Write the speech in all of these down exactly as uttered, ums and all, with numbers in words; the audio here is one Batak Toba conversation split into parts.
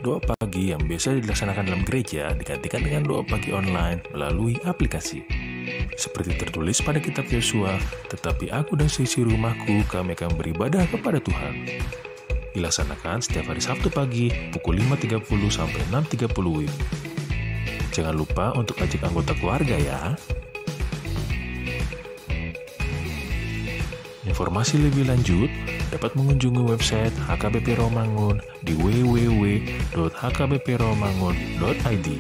Doa pagi yang biasa dilaksanakan dalam gereja digantikan dengan doa pagi online melalui aplikasi. Seperti tertulis pada kitab Yosua, "Tetapi aku dan seisi rumahku, kami akan beribadah kepada Tuhan." Dilaksanakan setiap hari Sabtu pagi pukul lima tiga puluh sampai enam tiga puluh W I B. Jangan lupa untuk ajak anggota keluarga ya. Informasi lebih lanjut dapat mengunjungi website H K B P Rawamangun di w w w dot h k b p rawamangun dot i d.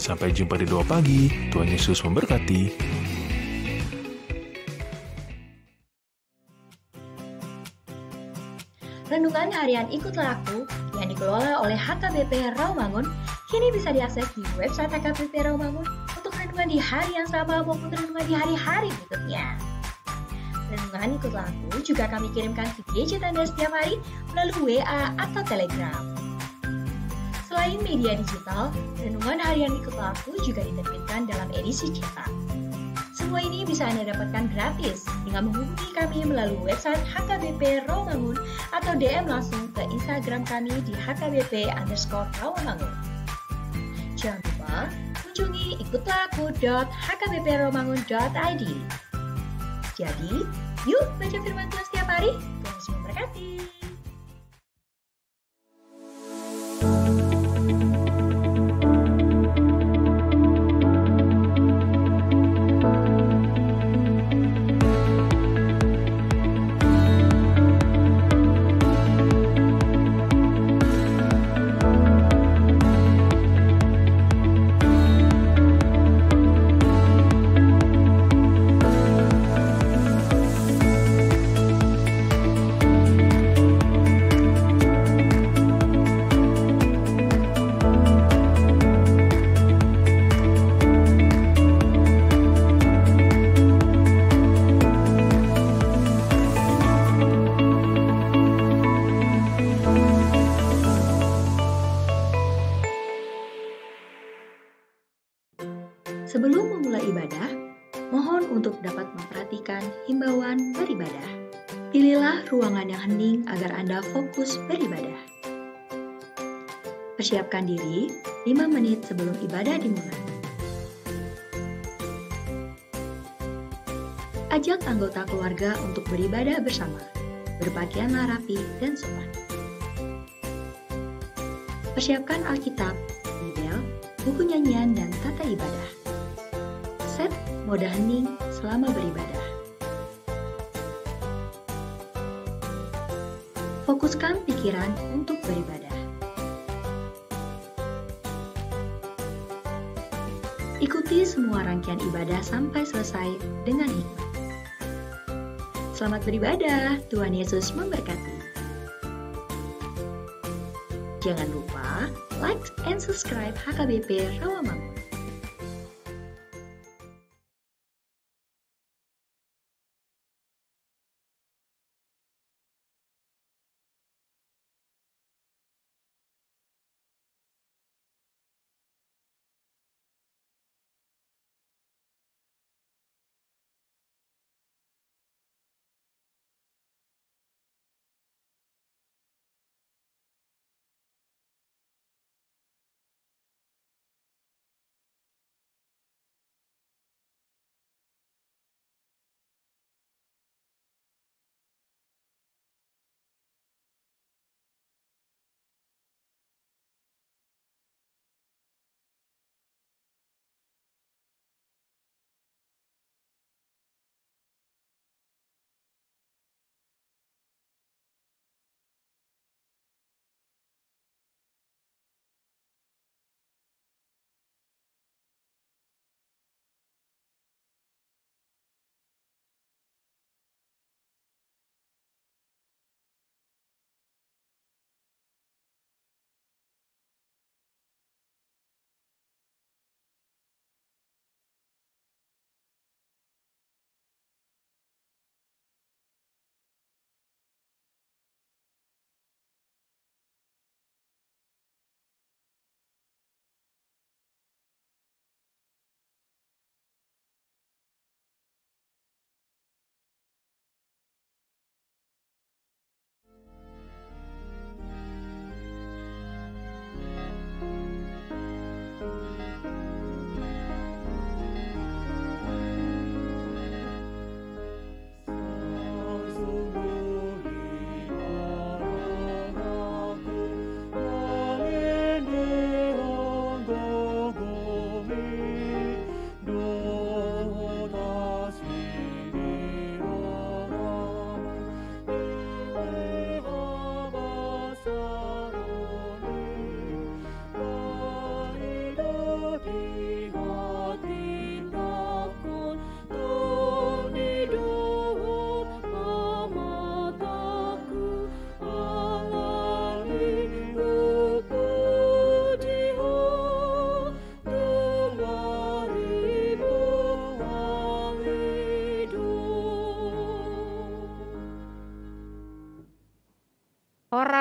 Sampai jumpa di Doa Pagi. Tuhan Yesus memberkati. Renungan Harian Ikutlah Aku yang dikelola oleh H K B P Rawamangun kini bisa diakses di website H K B P Rawamangun untuk renungan di hari yang sama maupun renungan di hari-hari berikutnya. Renungan Ikutlah Aku juga kami kirimkan ke gadget Anda setiap hari melalui W A atau Telegram. Selain media digital, Renungan Harian Ikutlah Aku juga diterbitkan dalam edisi cetak. Semua ini bisa Anda dapatkan gratis dengan menghubungi kami melalui website H K B P Rawamangun atau D M langsung ke Instagram kami di H K B P underscore Rawamangun. Jangan lupa kunjungi ikutlah aku dot h k b p rawamangun dot i d. Jadi, yuk baca firman Tuhan setiap hari. Tuhan Yesus memberkati. Sebelum memulai ibadah, mohon untuk dapat memperhatikan himbauan beribadah. Pilihlah ruangan yang hening agar Anda fokus beribadah. Persiapkan diri lima menit sebelum ibadah dimulai. Ajak anggota keluarga untuk beribadah bersama. Berpakaianlah rapi dan sopan. Persiapkan Alkitab, Bibel, buku nyanyian, dan tata ibadah. Set mode hening selama beribadah. Fokuskan pikiran untuk beribadah. Ikuti semua rangkaian ibadah sampai selesai dengan hikmat. Selamat beribadah, Tuhan Yesus memberkati. Jangan lupa like and subscribe H K B P Rawamangun.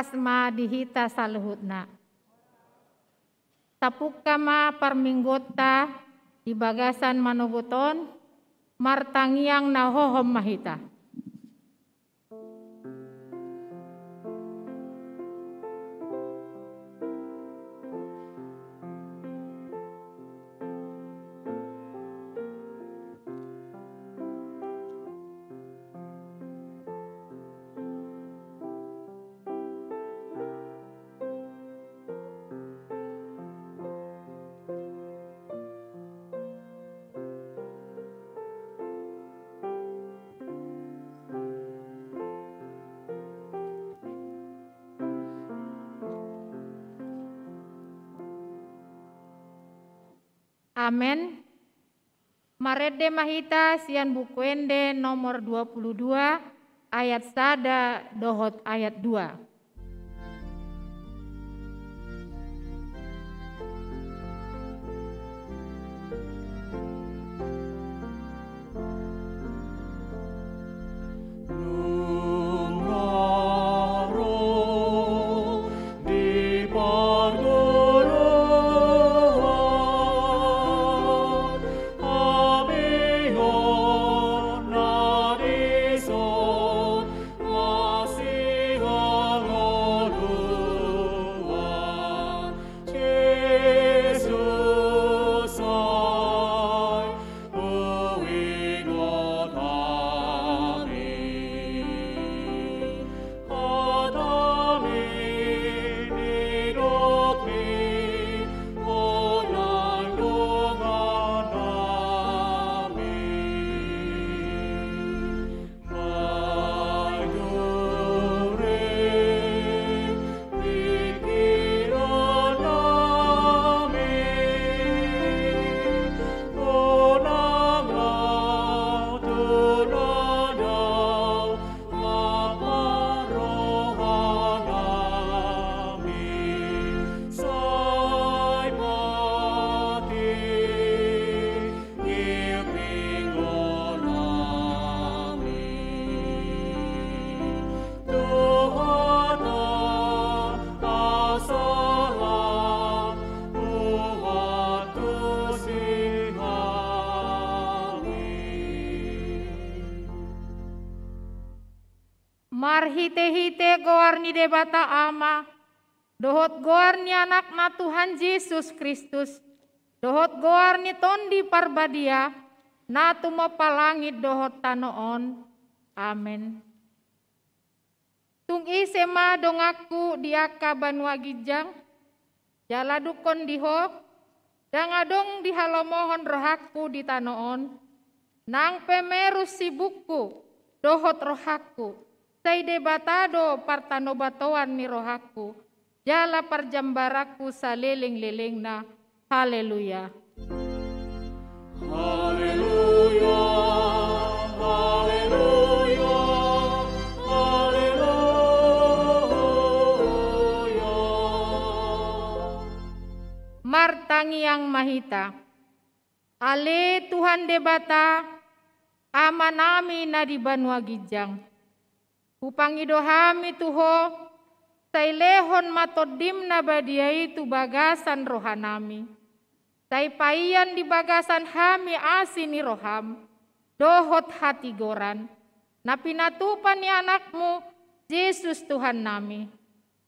Horas ma di hita saluhutna. Tapungka ma parmingguonta di bagasan manogot on, martangiang na hohom ma hita. Amen. Marende ma hita sian Buku Ende nomor dua puluh dua, ayat sada dohot ayat dua. Marhitehite goar ni Debata Ama, dohot goar ni Anakna Tuhan Jesus Kristus, dohot goar ni Tondi Parbadia, na tumompa langit dohot tano on. Amen. Tung ise ma donganku di angka banua ginjang? Jala dungkon di ho, ndang adong dihalomohon rohangku di tano on, nang pe merus sibukku dohot rohangku, sai Debata do partanobatoan ni rohangku, jala parjambaranku salelenglelengna. Haleluya. Haleluya, haleluya, haleluya. Martangiang ma hita. Ale Tuhan Debata, Amanami na di banua ginjang. Hupangido hami tu Ho, sai lehon ma Tondim na badia i tu bagasan rohanami. Sai paian di bagasan hami asi ni roham, dohot hatigoran, na pinatupa ni Anakmu, Jesus Tuhannami.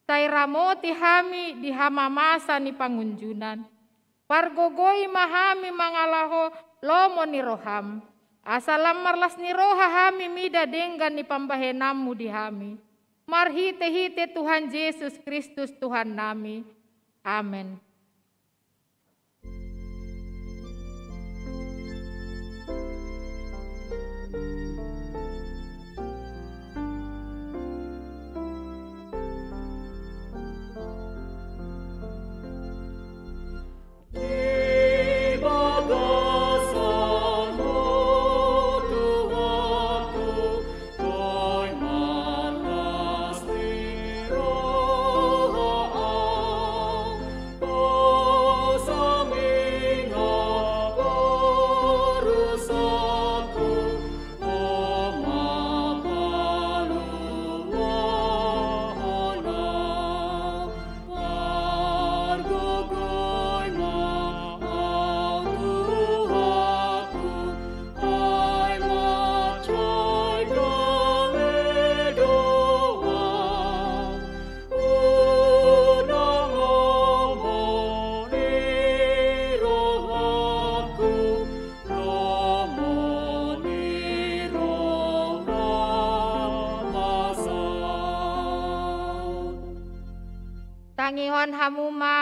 Sai ramoti hami di hamamasa ni pangunjunan. Pargogoi ma hami mangalaho lomo ni roham. Asa lam marlas ni roha hami mida denggan ni pambahenanmu di hami. Marhitehite Tuhan Jesus Kristus Tuhannami. Amen.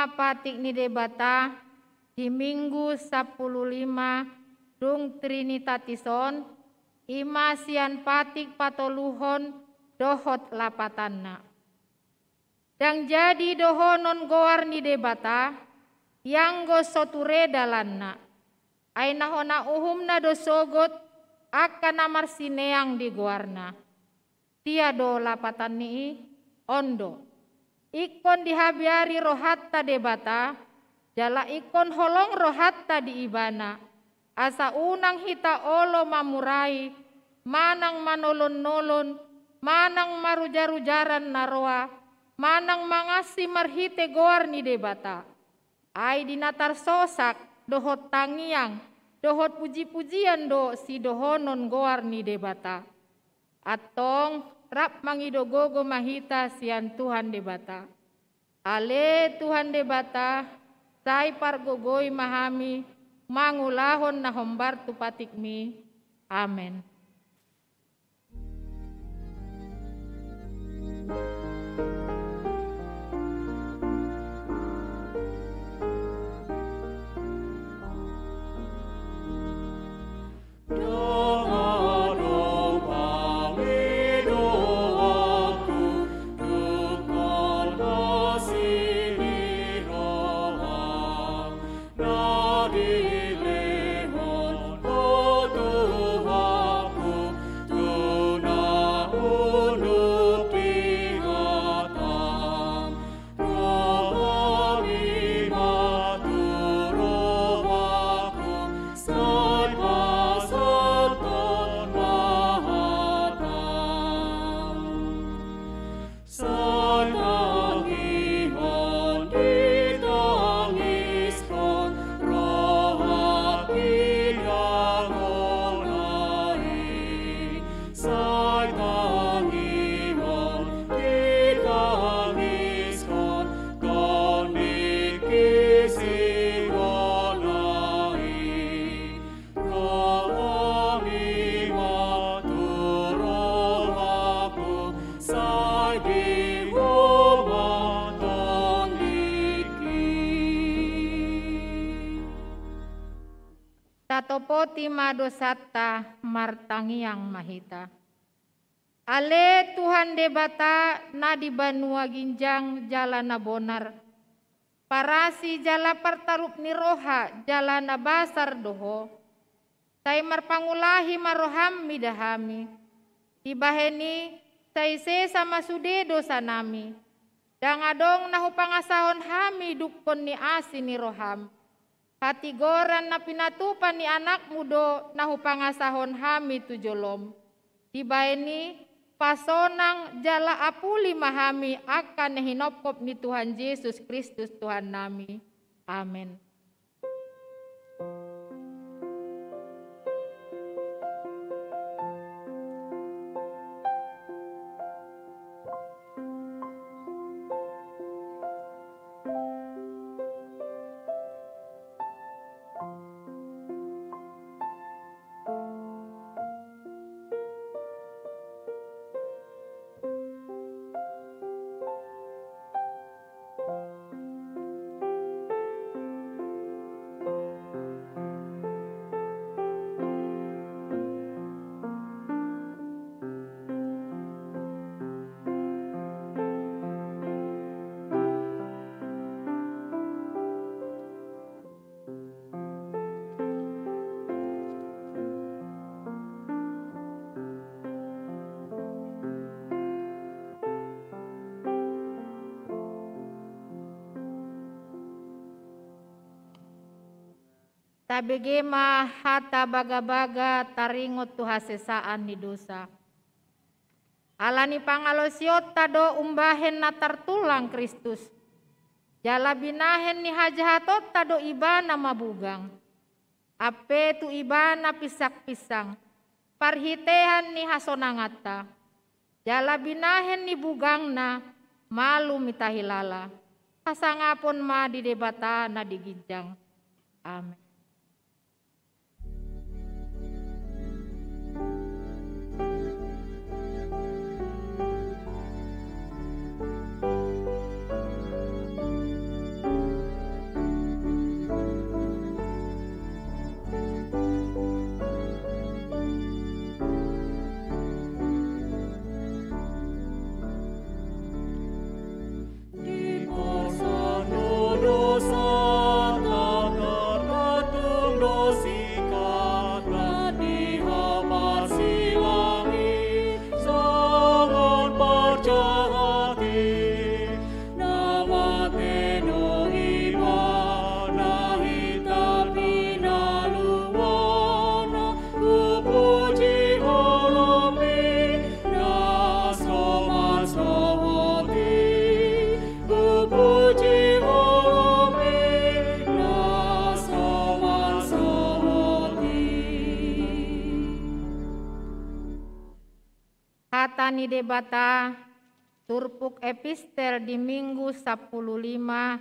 Patik ni Debata di Minggu sampulu lima dung Trinitatis on, i ma sian patik patoluhon dohot lapatanna. Ndang jadi dohonon goar ni Debata, ianggo so ture dalanna. Ai na hona uhumna do sogot angka na marsineang di goarna. Dia do lapatan ni i? On do. Ingkon dihabiari rohanta Debata, jala ingkon holong rohanta di Ibana, asa unang hita olo mamurai, manang manolon-nolon, manang marujar-ujaran na roa, manang mangansi marhite goar ni Debata. Ai di na tarsosak, dohot tangiang, dohot puji-pujian do sidohonon goar ni Debata. Antong rap mangido gogo ma hita sian Tuhan Debata. Ale Tuhan Debata, sai pargogoi ma hami mangulahon na hombar tu patikmi. Amen. Tatopoti ma dosanta, martangiang ma hita. Ale Tuhan Debata na di banua ginjang jala na bonar, parasi jala partarup ni roha jala na basar do Ho. Sai marpangulahi ma roham mida hami. Dibahen i, sai sesa ma sude dosanami. Ndang adong na hupangasahon hami dungkon ni asi ni roham. Hatigoran na pinatupa ni anakmu do na hupangasahon hami tu jolom. Dibahen i, pasonang jala apuli ma hami angka na hinophop ni Tuhan Jesus Kristus Tuhannami. Amen. Tabege ma hata bagabaga taringot tu hasesaan ni dosa. Ala ni pangalaosionta do umbahen na tartulang Kristus, jala binahen ni hajahatonta do Ibana mabugang. Ampe tu Ibana pinsangpinsang, parhitean ni hasonanganta. Jala binahen ni bugangna, malum hita hilala. Hasangapon ma di Debata na di ginjang. Amen. ni Debata, turpuk epistel di Minggu sampulu lima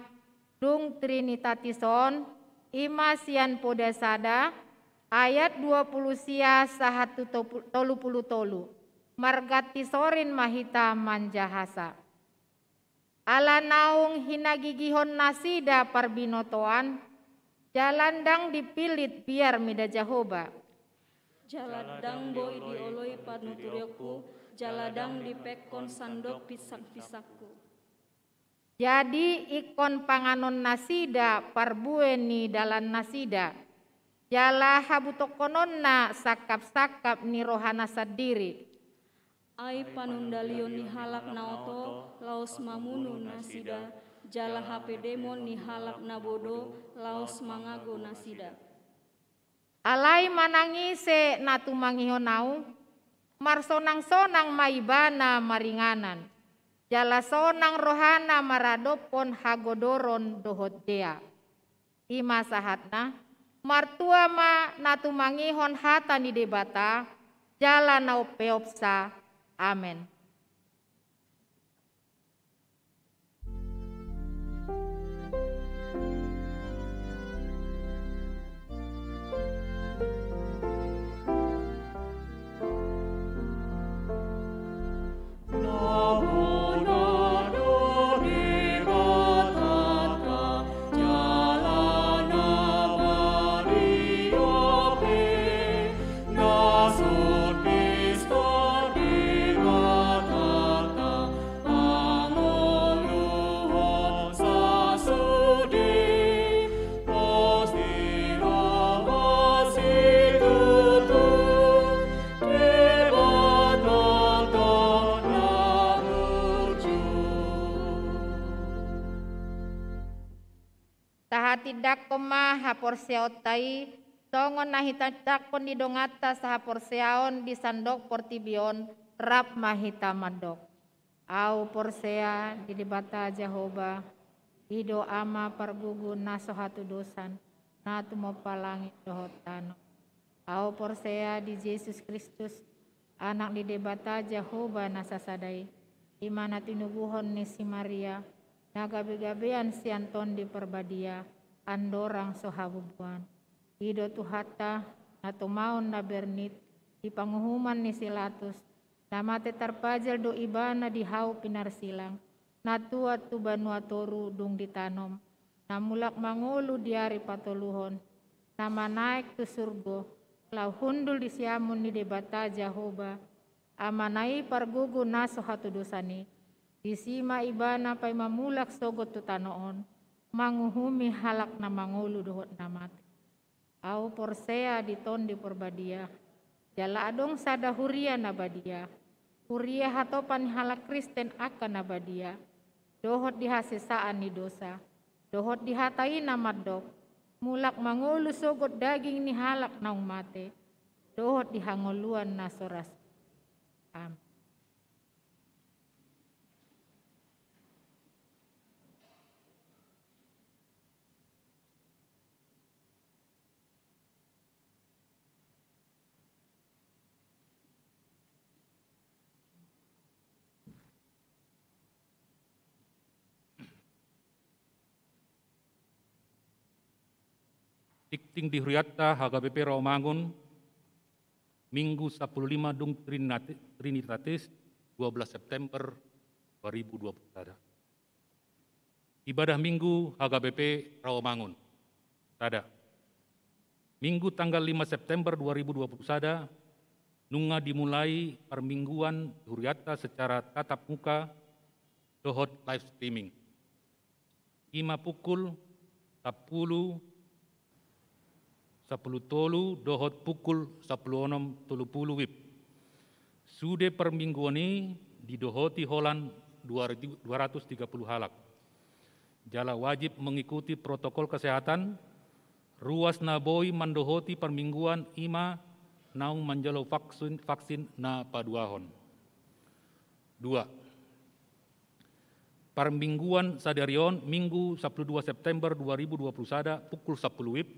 dung Trinitatis on, i ma sian Poda sada, ayat dua pulu sia sahat tu topu-, tolu pulu tolu. Marganti sorin ma hita manjahasa. Ala naung hinagigihon nasida parbinotoan, jala ndang dipillit biar mida Jahowa. Jala ndang boi dioloi panuturionku, jala ndang dipengkon sandok pinsangpinsangku. Jadi ingkon panganon nasida parbue ni dalan nasida, jala habutokkononna sangkapsangkap ni rohana sandiri. Ai panundalion ni halak na oto laos mamunu nasida, jala hapedemon ni halak na bodo laos mangago nasida. Alai manang ise na tumangihon ahu, marsonangsonang ma ibana maringanan, jala sonang rohana maradophon hagodoron dohot dea. I ma sahatna, martua ma na tumangihon hata ni Debata, jala na umpeopsa. Amen. Tahatindangkon ma haporseaonta i, songon na hitindangkon ni donganta sahaporseaon di sandok portibi on. Rap ma hita mandok. Ahu porsea di Debata Jahowa, i do Ama pargugu na so hatudosan, na tumompa langit dohot tano. Ahu porsea di Jesus Kristus, Anak ni Debata Jahowa na sasada i, i ma na tinubuhon ni si Maria, na gabegabean sian Tondi Parbadia, andorang so habubuan. I do Tuhanta, na tumaon na bernit di panguhuman ni si Latus, na mate tarpajal do Ibana di hau pinarsilang, na tuat tu banua toru dung ditanom, na mulak mangolu di ari patoluhon, na manaek tu surgo, laho hundul di siamun ni Debata Jahowa, Amana i pargugu na so hatudosan i. Disi ma Ibana paima mulak sogot tu tano on, manguhumi halak na mangolu dohot na mate. Ahu porsea di Tondi Parbadia, jala adong sada huria na badia, huria hatopan ni halak Kristen angka na badia, dohot di hasesaan ni dosa, dohot di hata i na mandok, mulak mangolu sogot daging ni halak naung mate, dohot di hangoluan na so ra suhi. Amen. Tingting di hurianta H K B P Rawamangun, Minggu sampulu lima dung Trinate-, Trinitatis, dua belas September dua ribu dua puluh sada. Ibadah Minggu H K B P Rawamangun. Sada. Minggu tanggal lima September dua ribu dua puluh sada, nunga dimulai parmingguan hurianta secara tatap muka dohot live streaming. I ma pukul sampulu, sampulu tolu dohot pukul sampulu onom tolu pulu WIB. Sude parmingguan i didohoti holan dua ratus tiga puluh halak. Jala wajib mengikuti protokol kesehatan, ruas na boi mandohoti parmingguan i ma naung manjalo vaksin, vaksin na paduahon. Dua. Parmingguan sadari on, Minggu sampulu dua September dua ribu dua puluh sada, pukul sampulu WIB,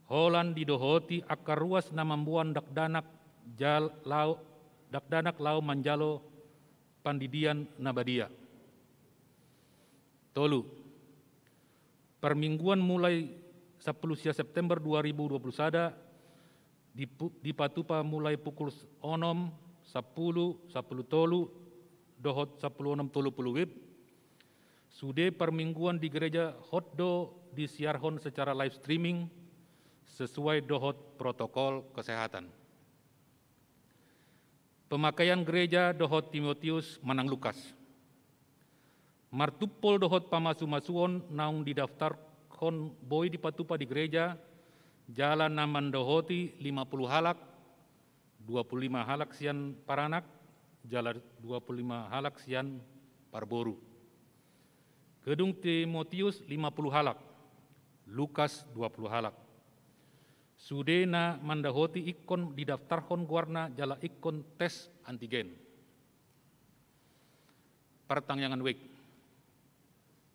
holan didohoti angka ruas na mamboan dakdanak jal-, lao-, dakdanak laho manjalo pandidian na badia. Tolu, parmingguan mulai sampulu sia September dua ribu dua puluh sada, dipu-, dipatupa mulai pukul onom, sampulu, sampulu tolu, dohot sampulu onom tolu pulu WIB, sude parmingguan di gereja hot do disiarhon secara live streaming sesuai dohot protokol kesehatan. Pemakaian gereja dohot Timotius manang Lukas. Martumpol dohot pamasumasuon naung didaftarhon boi dipatupa di gereja, jala na mandohoti lima pulu halak, dua pulu lima halak sian paranak, jala dua pulu lima halak sian parboru. Gedung Timotius lima pulu halak, Lukas dua pulu halak. Sude na mandohoti ingkon didaftarhon goarna jala ingkon tes antigen. Partangiangan wijk.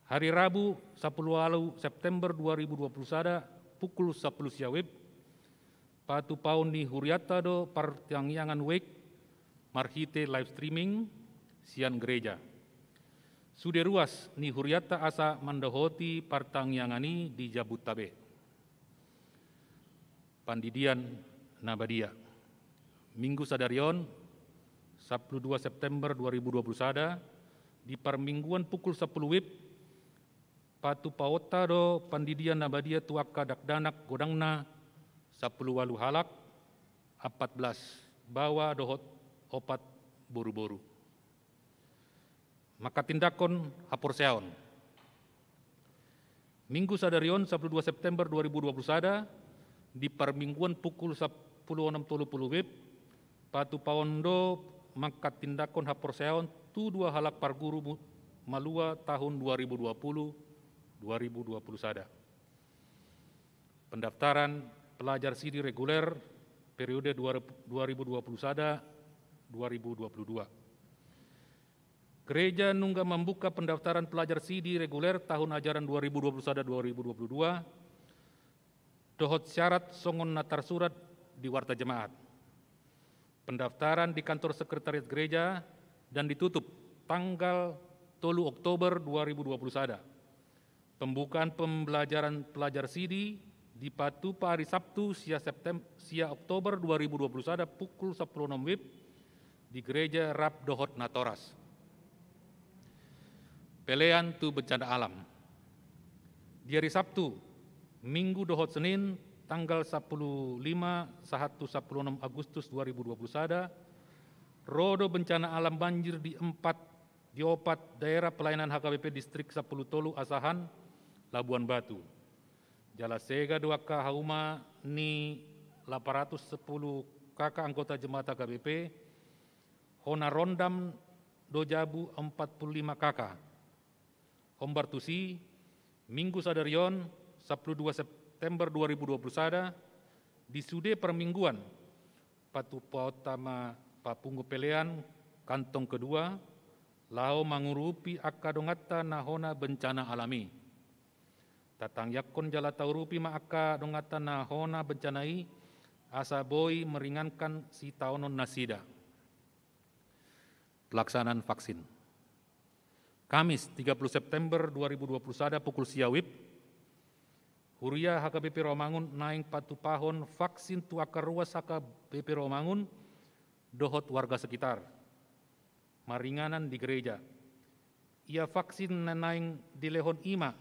Hari Rabu, sampulu ualu September dua ribu dua puluh sada, pukul sampulu sia WIB, patupaon ni hurianta do partangiangan wijk marhite live streaming sian gereja. Sude ruas ni hurianta asa mandohoti partangiangan i di jabunta be. Pandidian na badia. Minggu sadari on, sampulu dua September dua ribu dua puluh sada, di parmingguan pukul sampulu WIB, patupaonta do pandidian na badia tu angka dakdanak godangna sampulu ualu halak, empat belas baoa dohot opat boruboru. Manghatindanghon haporseaon. Minggu sadari on, sampulu dua September dua ribu dua puluh sada, di parmingguan pukul sampulu onom tolu pulu WIB, patupaon do manghatindanghon haporseaon tu dua halak parguru mu-, malua tahun dua ribu dua puluh, dua ribu dua puluh sada. Pendaftaran pelajar sidi reguler periode dua ribu dua puluh sada, dua ribu dua puluh dua. Gereja nunga mambuka pendaftaran pelajar sidi reguler tahun ajaran dua ribu dua puluh sada dua ribu dua puluh dua, dohot syarat songon na tarsurat di Warta Jemaat. Pendaftaran di kantor sekretariat gereja dan ditutup tanggal tolu Oktober dua ribu dua puluh sada. Pembukaan pembelajaran pelajar sidi dipatupa ari Sabtu sia Septem-, sia Oktober dua ribu dua puluh sada pukul sampulu onom WIB di gereja rap dohot natoras. Pelean tu bencana alam. Di ari Sabtu, Minggu dohot Senin, tanggal sampulu lima sahat tu sampulu onom Agustus dua ribu dua puluh sada, ro do bencana alam banjir di empat, di opat daerah pelayanan H K B P Distrik sampulu tolu Asahan, Labuan Batu. Jala sega do angka hauma ni lapan ratus sampulu K K anggota jemaat H K B P, hona rondam do jabu empat pulu lima K K. Hombar tusi, Minggu sadari on, sampulu dua September dua ribu dua puluh sada, di sude parmingguan, patupaonta ma papungu pelean kantong kedua, laho mangurupi angka donganta na hona bencana alam i. Tatangiangkon jala taurupi ma angka donganta na hona bencana i, asa boi meringankan sitaonon nasida. Pelaksanaan vaksin. Kamis, tiga puluh September dua ribu dua puluh sada pukul sia WIB, huria H K B P Rawamangun naeng patupahon vaksin tu angka ruas H K B P Rawamangun dohot warga sekitar. Maringanan di gereja. Ia vaksin na naeng dilehon i ma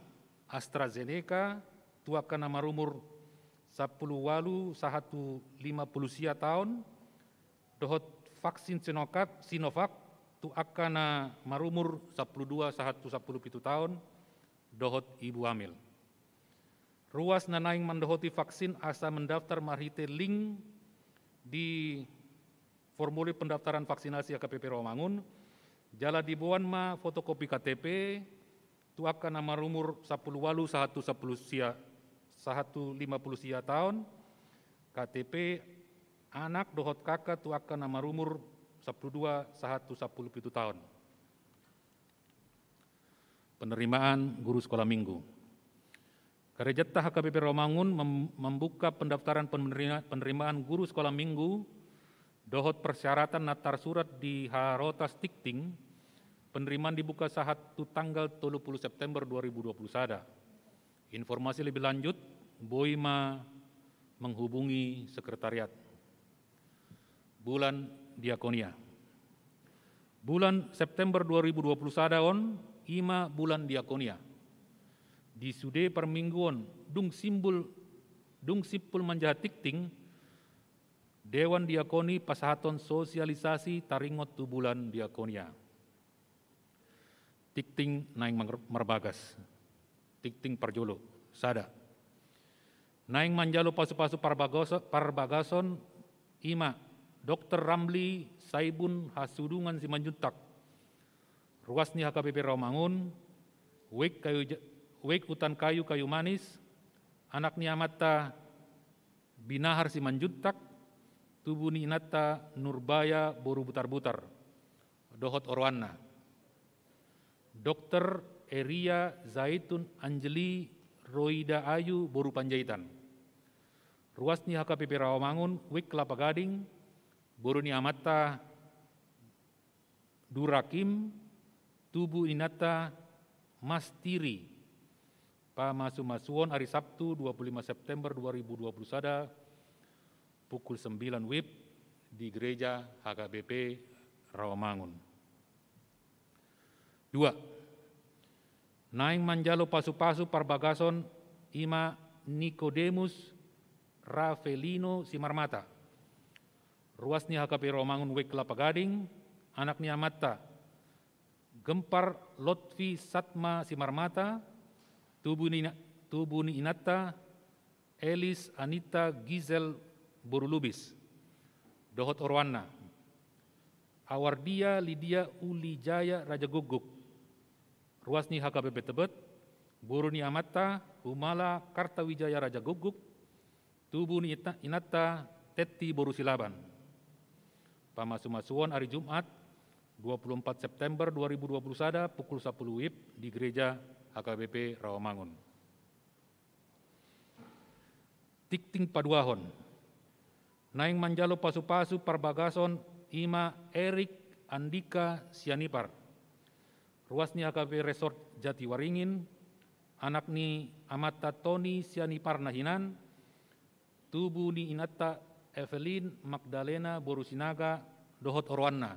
AstraZeneca tu angka na marumur sampulu ualu sahat tu lima pulu sia taon, dohot vaksin Sinovac, Sinovac tu angka na marumur sampulu dua sahat tu sampulu pitu taon, dohot ibu hamil. Ruas na naeng mandohoti vaksin asa mendaftar marhite link di formulir pendaftaran vaksinasi H K B P Rawamangun, jala diboan ma fotokopi K T P tu angka na marumur sampulu ualu sahat tu sampulu sia, sahat tu lima pulu sia taon, K T P anak dohot K K tu angka na marumur sampulu dua sahat tu sampulu pitu taon. Penerimaan guru sekolah minggu. Karejanta H K B P Rawamangun mem-, membuka pendaftaran penerima-, penerimaan guru sekolah minggu dohot persyaratan na tarsurat di harotas tikting, penerimaan dibuka sahat tu tanggal tolu pulu September dua ribu dua pulu sada. Informasi lebih lanjut, boi ma menghubungi sekretariat. Bulan Diakonia. Bulan September dua ribu dua pulu sada on, i ma bulan Diakonia. Di sude parmingguon, dung simbul, dung simpul manjaha tikting, Dewan Diakoni pasahathon sosialisasi taringot tu bulan Diakonia. Tikting naeng mar-, marbagas. Tikting parjolo, sada. Naeng manjalo pasu-pasu parbagoso-, parbagason i ma Dokter Ramli Saibun Hasudungan Simanjuntak, ruas ni H K B P Rawamangun, Wijk Kayu Ja-, Wijk Utan Kayu Kayu Manis, anak ni amanta Binahar Simanjuntak, tubu ni inanta Nurbaya boru Butarbutar, dohot oroanna. Dokter Eria Zaitun Anjeli Roida Ayu boru Panjaitan. Ruas ni H K B P Rawamangun, Wijk Kelapa Gading, boru ni amanta Durakim, tubu ni inanta Mastiri. Pamasu-masuon ari Sabtu dua pulu lima September dua ribu dua pulu sada, pukul sembilan wib di Gereja H K B P Rawamangun. Dua. Naeng manjalo pasu-pasu parbagason i ma Nikodemus Ravelino Simarmata, ruas ni H K B P Rawamangun, Wijk Kelapa Gading, anak ni amanta Gempar Lotfi Satma Simarmata, tubu ni ina-, tubu ni inanta Elis Anita Gizel boru Lubis, dohot oroanna. Awardia Lidia Ulijaya Rajagukguk, ruas ni H K B P Tebet, boru ni amanta Humala Kartawijaya Rajagukguk, tubu ni ita-, inanta Tetti boru Silaban. Pamasu-masuon ari Jumat dua pulu empat September dua ribu dua pulu sada, pukul sapuluh wib di Gereja H K B P Rawamangun. Tikting paduahon. Naeng manjalo pasu-pasu parbagason i ma Erik Andika Sianipar, ruas ni H K B P Resort Jatiwaringin, anak ni amanta Toni Sianipar na hinan, tubu ni inanta Evelyn Magdalena boru Sinaga dohot oroanna.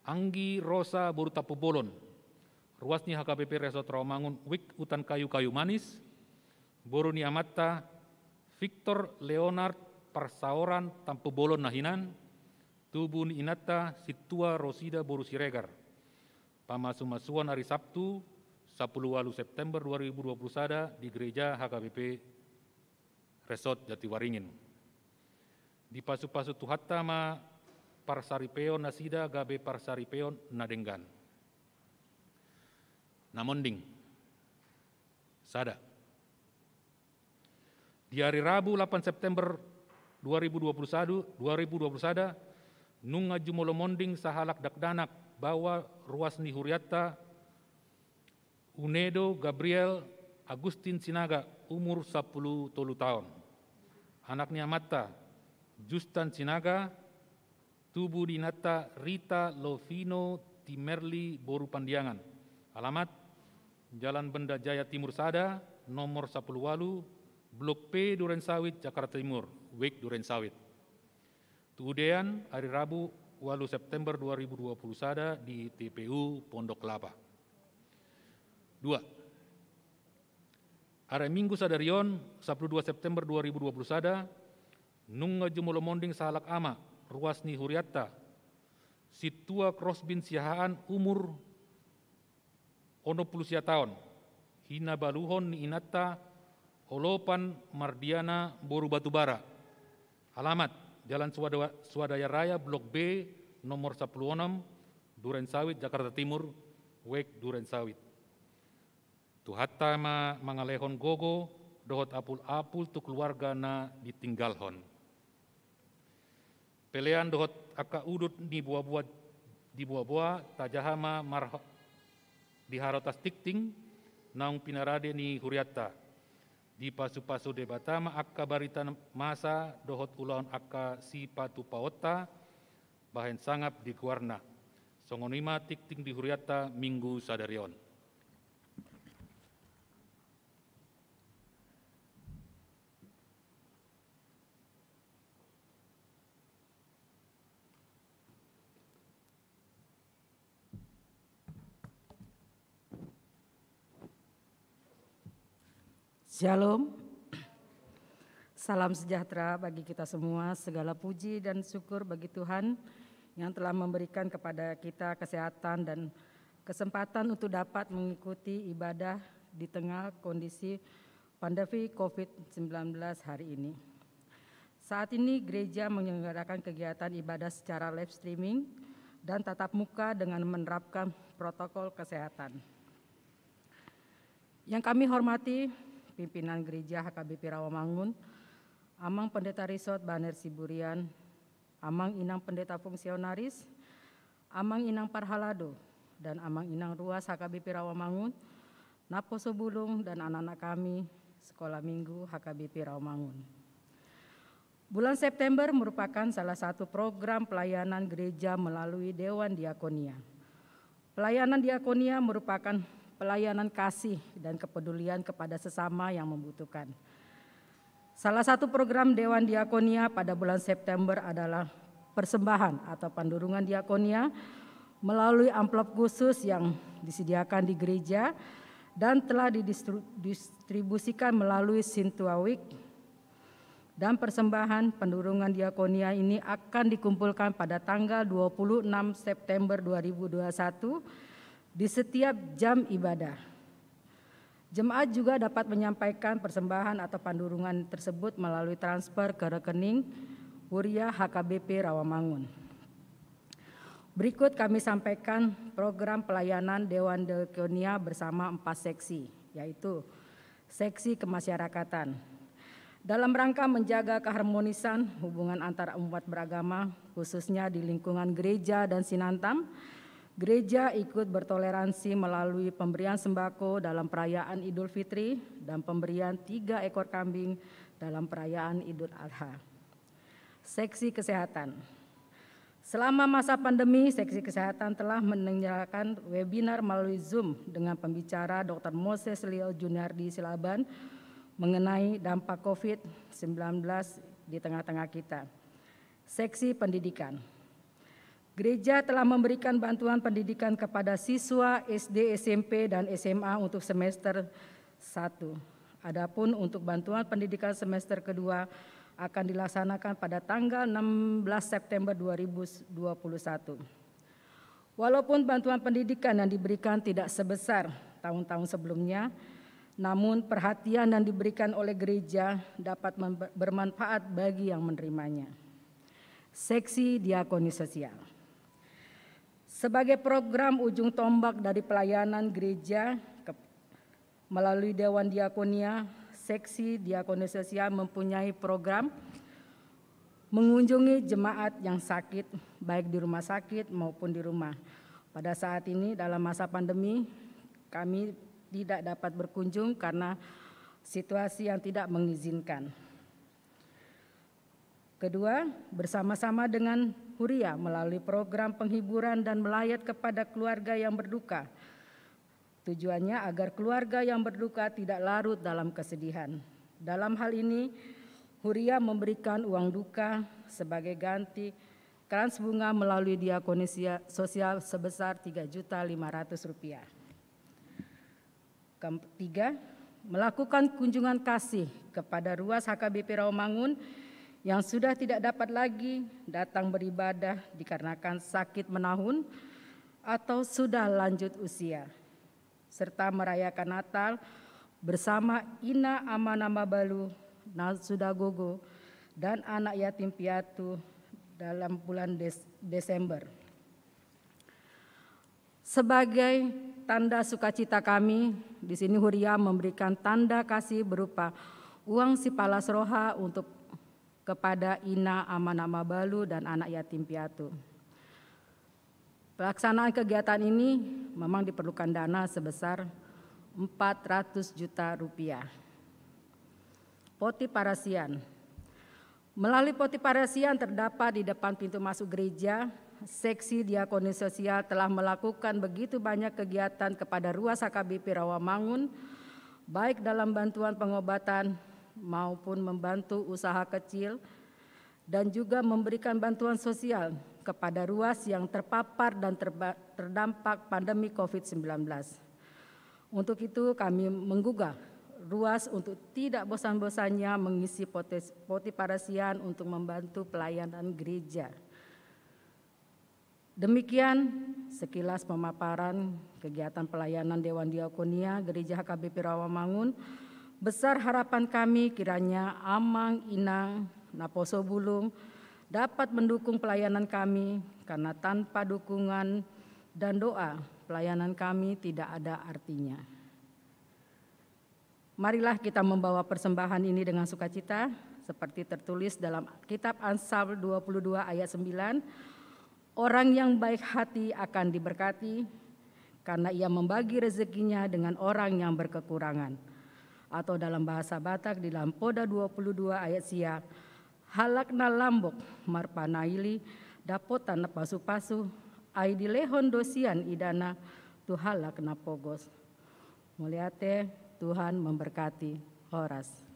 Anggi Rosa boru Tampubolon, ruas ni H K B P Resort Rawamangun, Wijk Utan Kayu Kayu Manis, boru ni amanta Victor Leonard Parsaoran Tampubolon na hinan, tubu ni inanta Sintua Rosida boru Siregar. Pamasu-masuon ari Sabtu, sapuluh ualu September dua ribu dua puluh sada di Gereja H K B P Resort Jatiwaringin. Dipasu-pasu Tuhanta ma parsaripeon nasida gabe parsaripeon na denggan. Na monding. Sada. Di ari Rabu lapan September dua ribu dua puluh sada, dua ribu dua puluh sada, nunga jumolo monding sahalak dakdanak baoa ruas ni hurianta Unedo Gabriel Agustin Sinaga, umur sapuluh tolu taon. Anak ni amanta Justan Sinaga, tubu ni inanta Rita Lovino Timerli boru Pandiangan. Alamat: Jalan Benda Jaya Timur sada, nomor sapuluh ualu, Blok P, Duren Sawit, Jakarta Timur, Wijk Duren Sawit. Tu udean, ari Rabu ualu September dua ribu dua puluh sada di T P U Pondok Kelapa. Dua. Ari Minggu sadari on, sapuluh dua September dua ribu dua puluh sada, nunga jumolo monding sahalak ama, ruas ni hurianta, Sintua Krosbin Siahaan, umur onom pulu sia taon, hinabaluhon ni inanta Olopan Mardiana boru Batubara. Alamat: Jalan Suada-, Swadaya Raya, Blok B, nomor sapuluh onom, Duren Sawit, Jakarta Timur, Wijk Duren Sawit. Tuhanta ma mangalehon gogo dohot apul-apul tu keluarga na ditinggalhon. Pelean dohot angka udut ni boa-boa, di boa-boa, tajaha ma mar-, di harotas tikting naung pinarade ni hurianta. Dipasupasu Debata ma angka barita masa dohot ulaon angka sipatupaonta, bahen sangap di goarna. Songon i ma tingting di hurianta Minggu sadari on. Shalom. Salam sejahtera bagi kita semua. Segala puji dan syukur bagi Tuhan yang telah memberikan kepada kita kesehatan dan kesempatan untuk dapat mengikuti ibadah di tengah kondisi pandemi covid sembilan belas hari ini. Saat ini gereja menyelenggarakan kegiatan ibadah secara live streaming dan tatap muka dengan menerapkan protokol kesehatan. Yang kami hormati pimpinan gereja H K B P Rawamangun, Amang Pendeta Risot Baner Siburian, Amang Inang Pendeta Fungsionaris, Amang Inang Parhalado, dan Amang Inang Ruas H K B P Rawamangun, Naposo Bulung, dan anak-anak kami Sekolah Minggu H K B P Rawamangun. Bulan September merupakan salah satu program pelayanan gereja melalui Dewan Diakonia. Pelayanan diakonia merupakan pelayanan kasih dan kepedulian kepada sesama yang membutuhkan. Salah satu program Dewan Diakonia pada bulan September adalah persembahan atau pandurungan diakonia melalui amplop khusus yang disediakan di gereja dan telah didistribusikan melalui Sintua Week. Dan persembahan pandurungan diakonia ini akan dikumpulkan pada tanggal dua puluh enam September dua ribu dua puluh satu di setiap jam ibadah. Jemaat juga dapat menyampaikan persembahan atau pandurungan tersebut melalui transfer ke rekening Huria H K B P Rawamangun. Berikut kami sampaikan program pelayanan Dewan Diakonia bersama empat seksi, yaitu seksi kemasyarakatan. Dalam rangka menjaga keharmonisan hubungan antar umat beragama, khususnya di lingkungan gereja dan Sinantam, gereja ikut bertoleransi melalui pemberian sembako dalam perayaan Idul Fitri dan pemberian tiga ekor kambing dalam perayaan Idul Adha. Seksi kesehatan. Selama masa pandemi, seksi kesehatan telah menyelenggarakan webinar melalui Zoom dengan pembicara Doktor Moses Leo Juniardi Silaban mengenai dampak covid sembilan belas di tengah-tengah kita. Seksi pendidikan. Gereja telah memberikan bantuan pendidikan kepada siswa S D, S M P, dan S M A untuk semester satu. Adapun untuk bantuan pendidikan semester kedua akan dilaksanakan pada tanggal enam belas September dua ribu dua puluh satu. Walaupun bantuan pendidikan yang diberikan tidak sebesar tahun-tahun sebelumnya, namun perhatian yang diberikan oleh gereja dapat bermanfaat bagi yang menerimanya. Seksi diakoni sosial. Sebagai program ujung tombak dari pelayanan gereja, melalui Dewan Diakonia, seksi diakoni sosial mempunyai program mengunjungi jemaat yang sakit, baik di rumah sakit maupun di rumah. Pada saat ini, dalam masa pandemi, kami tidak dapat berkunjung karena situasi yang tidak mengizinkan. Kedua, bersama-sama dengan Huria melalui program penghiburan dan melayat kepada keluarga yang berduka. Tujuannya agar keluarga yang berduka tidak larut dalam kesedihan. Dalam hal ini, Huria memberikan uang duka sebagai ganti krans bunga melalui diakoni sosial sebesar tiga juta lima ratus rupiah. Ketiga, melakukan kunjungan kasih kepada ruas H K B P Rawamangun yang sudah tidak dapat lagi datang beribadah dikarenakan sakit menahun atau sudah lanjut usia, serta merayakan Natal bersama Ina Ama na Mabalu na sudah gogo dan anak yatim piatu dalam bulan Des Desember. Sebagai tanda sukacita kami, di sini Huria memberikan tanda kasih berupa uang sipalas roha untuk kepada Ina Ama na Mabalu dan anak yatim piatu. Pelaksanaan kegiatan ini memang diperlukan dana sebesar empat ratus juta rupiah. Poti parasian. Melalui poti parasian terdapat di depan pintu masuk gereja, seksi diakoni sosial telah melakukan begitu banyak kegiatan kepada ruas H K B P Rawamangun, baik dalam bantuan pengobatan maupun membantu usaha kecil, dan juga memberikan bantuan sosial kepada ruas yang terpapar dan terba-, terdampak pandemi covid sembilan belas. Untuk itu, kami menggugah ruas untuk tidak bosan-bosannya mengisi potes-, poti parasian untuk membantu pelayanan gereja. Demikian sekilas pemaparan kegiatan pelayanan Dewan Diakonia Gereja H K B P Rawamangun. Besar harapan kami kiranya Amang Inang Naposo Bulung dapat mendukung pelayanan kami, karena tanpa dukungan dan doa, pelayanan kami tidak ada artinya. Marilah kita membawa persembahan ini dengan sukacita, seperti tertulis dalam kitab Amsal dua puluh dua ayat sembilan, "Orang yang baik hati akan diberkati, karena ia membagi rezekinya dengan orang yang berkekurangan." Atau dalam bahasa Batak, di dalam Poda dua puluh dua ayat sia, "Halak na lambok marpanaili dapotan na pasu-pasu, ai dilehon do sian idana tu halak na pogos." Mauliate, Tuhan memberkati. Horas.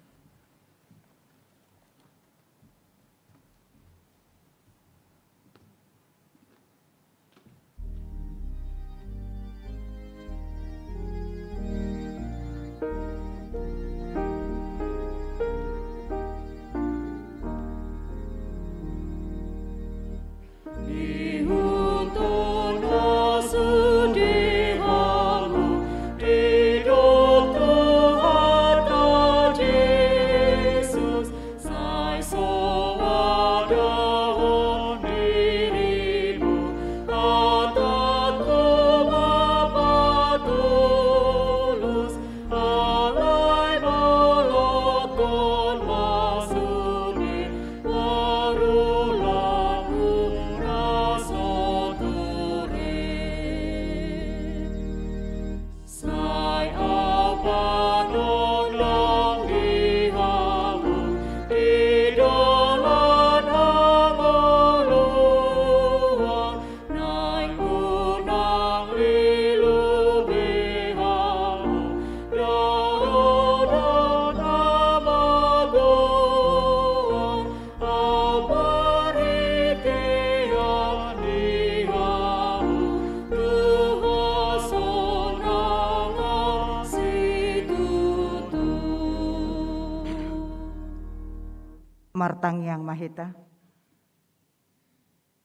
Martangiang ma hita.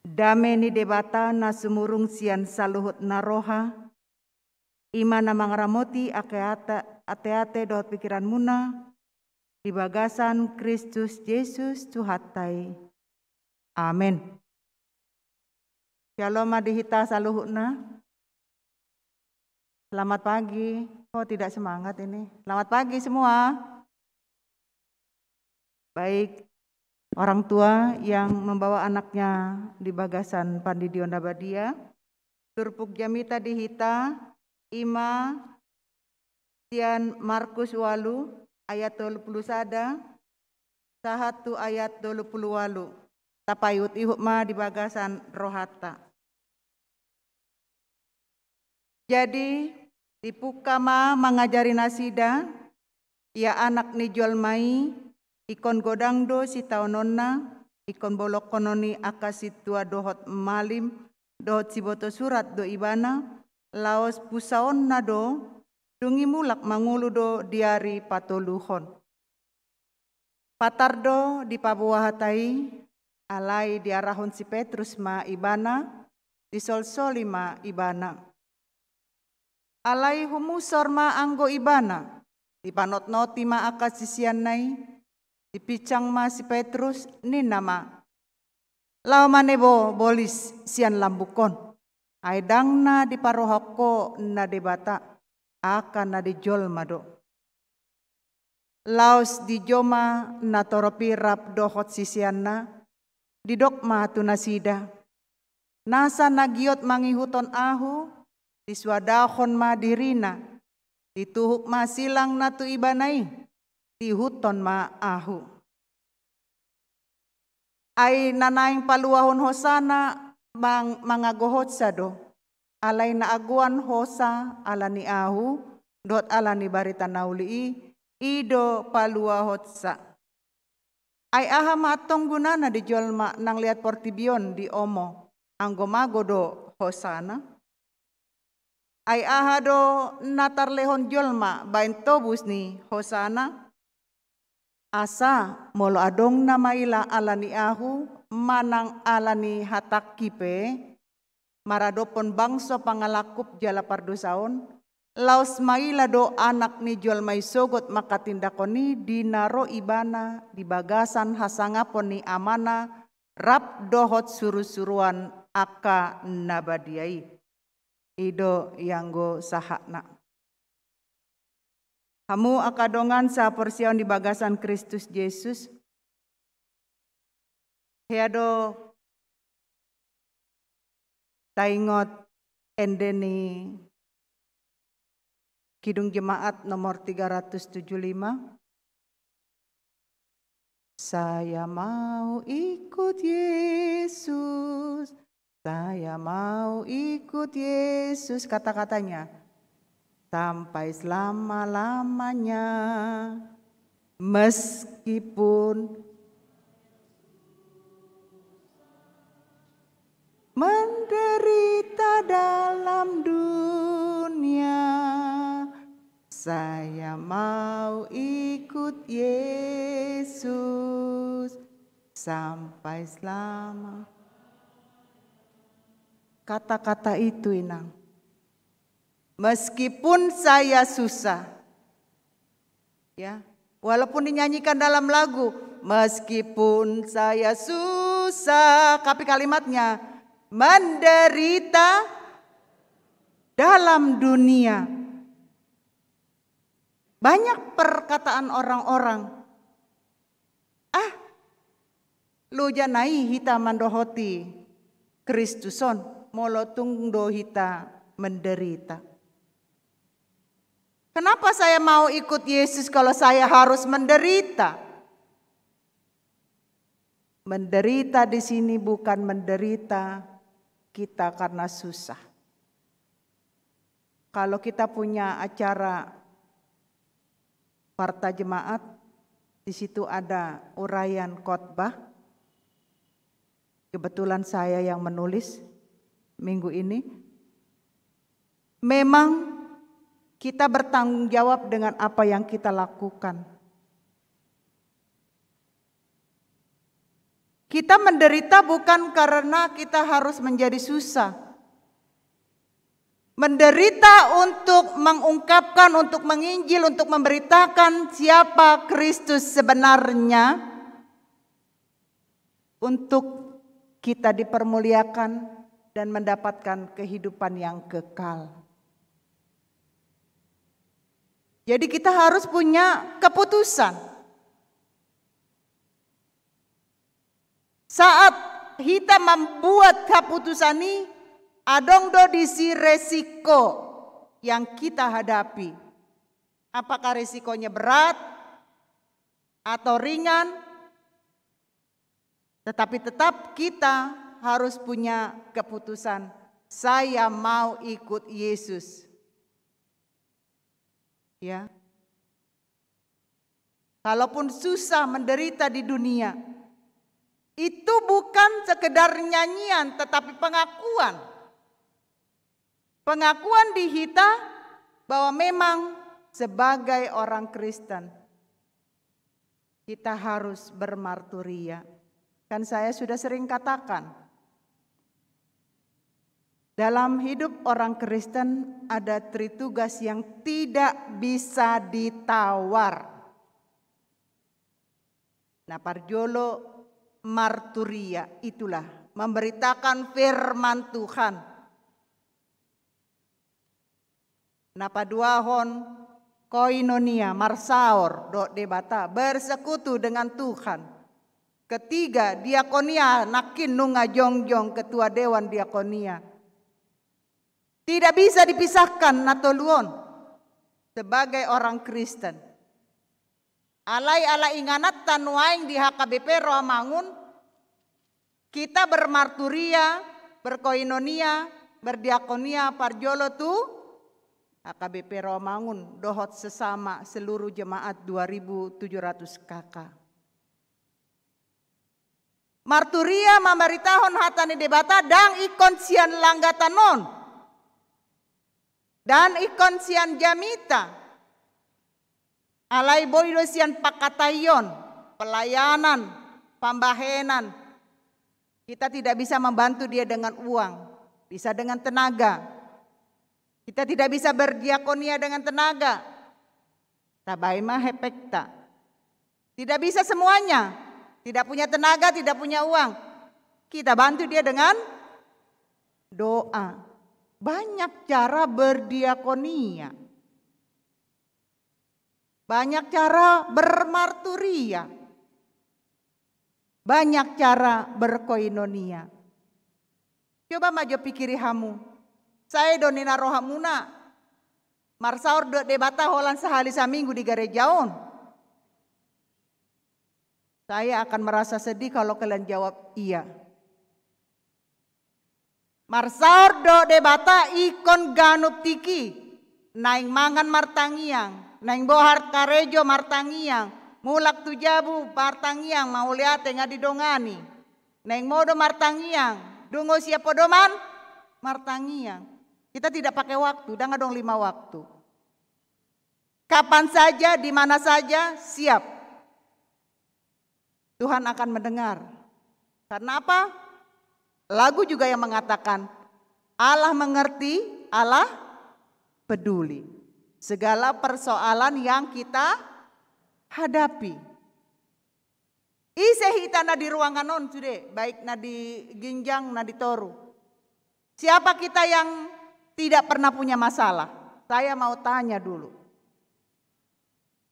Dame ni Debata na sumurung sian saluhut na roha, i ma na mangaramoti ate-ate, ate-ate dohot pikiranmuna di bagasan Kristus Jesus Tuhanta i. Amen. Syalom ma di hita saluhutna. Selamat pagi. Oh, tidak semangat ini. Selamat pagi semua. Baik, orang tua yang membawa anaknya di bagasan pandidion na badia, turpuk jamita di hita, i ma sian Markus ualu ayat tolu pulu sada sahat tu ayat tolu pulu ualu. Tapaihut-ihut ma di bagasan rohanta. Jadi, dipungka ma mangajari nasida, ia Anak ni jolma i, ingkon godang do sitaononna, ingkon bolongkonon ni angka sintua dohot malim, dohot siboto surat do ibana, laos pusaonna do, dung i mulak mangolu do di ari patoluhon. Patar do dipaboa hata i, alai diarahon si Petrus ma ibana, disolsoli ma ibana. Alai humusor ma anggo ibana, dipanotnoti ma angka siseanna i, dipinsang ma si Petrus, ninna ma: Laho ma nebo bolis sian lambungkon, ai ndang na diparohahon ho na Debata, angka na di jolma do. Laos dijou ma natorop i rap dohot siseanna, didok ma tu nasida: Nasa na giot mangihuthon ahu, disuadahon ma dirina, dituhuk ma silangna tu ibana i, tihuthon ma ahu. Ai na naeng paluahon hosana mang-, mangagohonsa do, alai na agoan hosa ala ni ahu, dohot ala ni barita na uli i, i do paluahonsa. Ai aha ma antong gunana di jolma nang liat portibi on diomo, anggo mago do hosana? Ai aha do na tarlehon jolma baen tobus ni hosana? Asa molo adong na maila ala ni ahu manang ala ni hatangki pe, maradophon bangso pangalangkup jala pardosa on, laos maila do Anak ni jolma i sogot mangkatindangkon i di na ro ibana di bagasan hasangapon ni Amana rap dohot surusuruan angka na badia i. I do ianggo sahatna. Hamu angka dongan sahaporseaon di bagasan Kristus Jesus, hea do taingot ende ni Kidung Jemaat nomor tiga ratus tujuh lima. Saya mau ikut Yesus, saya mau ikut Yesus. Kata-katanya, sampai selama-lamanya. Meskipun menderita dalam dunia, saya mau ikut Yesus sampai selama. Kata-kata itu, Inang. Meskipun saya susah. Ya, walaupun dinyanyikan dalam lagu, meskipun saya susah, tapi kalimatnya, menderita dalam dunia. Banyak perkataan orang-orang, ah, loja nai hita mandohoti Kristus on, molo tung do hita menderita. Kenapa saya mau ikut Yesus kalau saya harus menderita? Menderita di sini bukan menderita kita karena susah. Kalau kita punya acara warta jemaat, di situ ada uraian khotbah. Kebetulan saya yang menulis minggu ini. Memang kita bertanggung jawab dengan apa yang kita lakukan. Kita menderita bukan karena kita harus menjadi susah. Menderita untuk mengungkapkan, untuk menginjil, untuk memberitakan siapa Kristus sebenarnya, untuk kita dipermuliakan dan mendapatkan kehidupan yang kekal. Jadi kita harus punya keputusan. Saat hita mambuat haputusan i, adong do disi resiko yang kita hadapi. Apakah resikonya berat atau ringan? Tetapi tetap kita harus punya keputusan, saya mau ikut Yesus. Ya. Kalaupun susah menderita di dunia, itu bukan sekedar nyanyian, tetapi pengakuan. Pengakuan di hita bahwa memang sebagai orang Kristen, kita harus bermarturia. Kan saya sudah sering katakan, dalam hidup orang Kristen ada tritugas yang tidak bisa ditawar. Na parjolo, marturia, itulah memberitakan firman Tuhan. Na paduahon, koinonia, marsaor dohot Debata, bersekutu dengan Tuhan. Ketiga, diakonia, nangkin nunga jongjong ketua dewan diakonia. Tidak bisa dipisahkan na tolu on sebagai orang Kristen. Alai ala ingananta nuaeng di H K B P Rohamangun, kita bermarturia, berkoinonia, berdiakonia parjolo tu H K B P Rohamangun dohot sesama seluruh jemaat dua ribu tujuh ratus K K. Marturia, mamaritahon hata ni Debata, ndang ingkon sian langgatan on, ndang ingkon sian jamita. Alai boi do sian pangkataion, pelayanan, pambahenan. Kita tidak bisa membantu dia dengan uang, bisa dengan tenaga. Kita tidak bisa berdiakonia dengan tenaga. Tabaen ma efekta. Tidak bisa semuanya. Tidak punya tenaga, tidak punya uang. Kita bantu dia dengan doa. Banyak cara berdiakonia. Banyak cara bermarturia. Banyak cara berkoinonia. Coba ma jo pikiri hamu. Sai do ninna rohamuna, marsaor do Debata holan sahali saminggu di gareja on? Saya akan merasa sedih kalau kalian jawab iya. Marsaor do Debata ingkon ganup tingki, naeng mangan martangiang, naeng bohar karejo martangiang, mulak tu jabu martangiang, mauliate nga didongani, naeng modom martangiang, dungo sian podoman martangiang. Kita tidak pakai waktu, ndang adong lima waktu. Kapan saja, di mana saja, siap. Tuhan akan mendengar. Karena apa? Lagu juga yang mengatakan, Allah mengerti, Allah peduli. Segala persoalan yang kita hadapi. Ise hita na di ruangan on sude, baik na di ginjang, na di toru. Siapa kita yang tidak pernah punya masalah? Saya mau tanya dulu.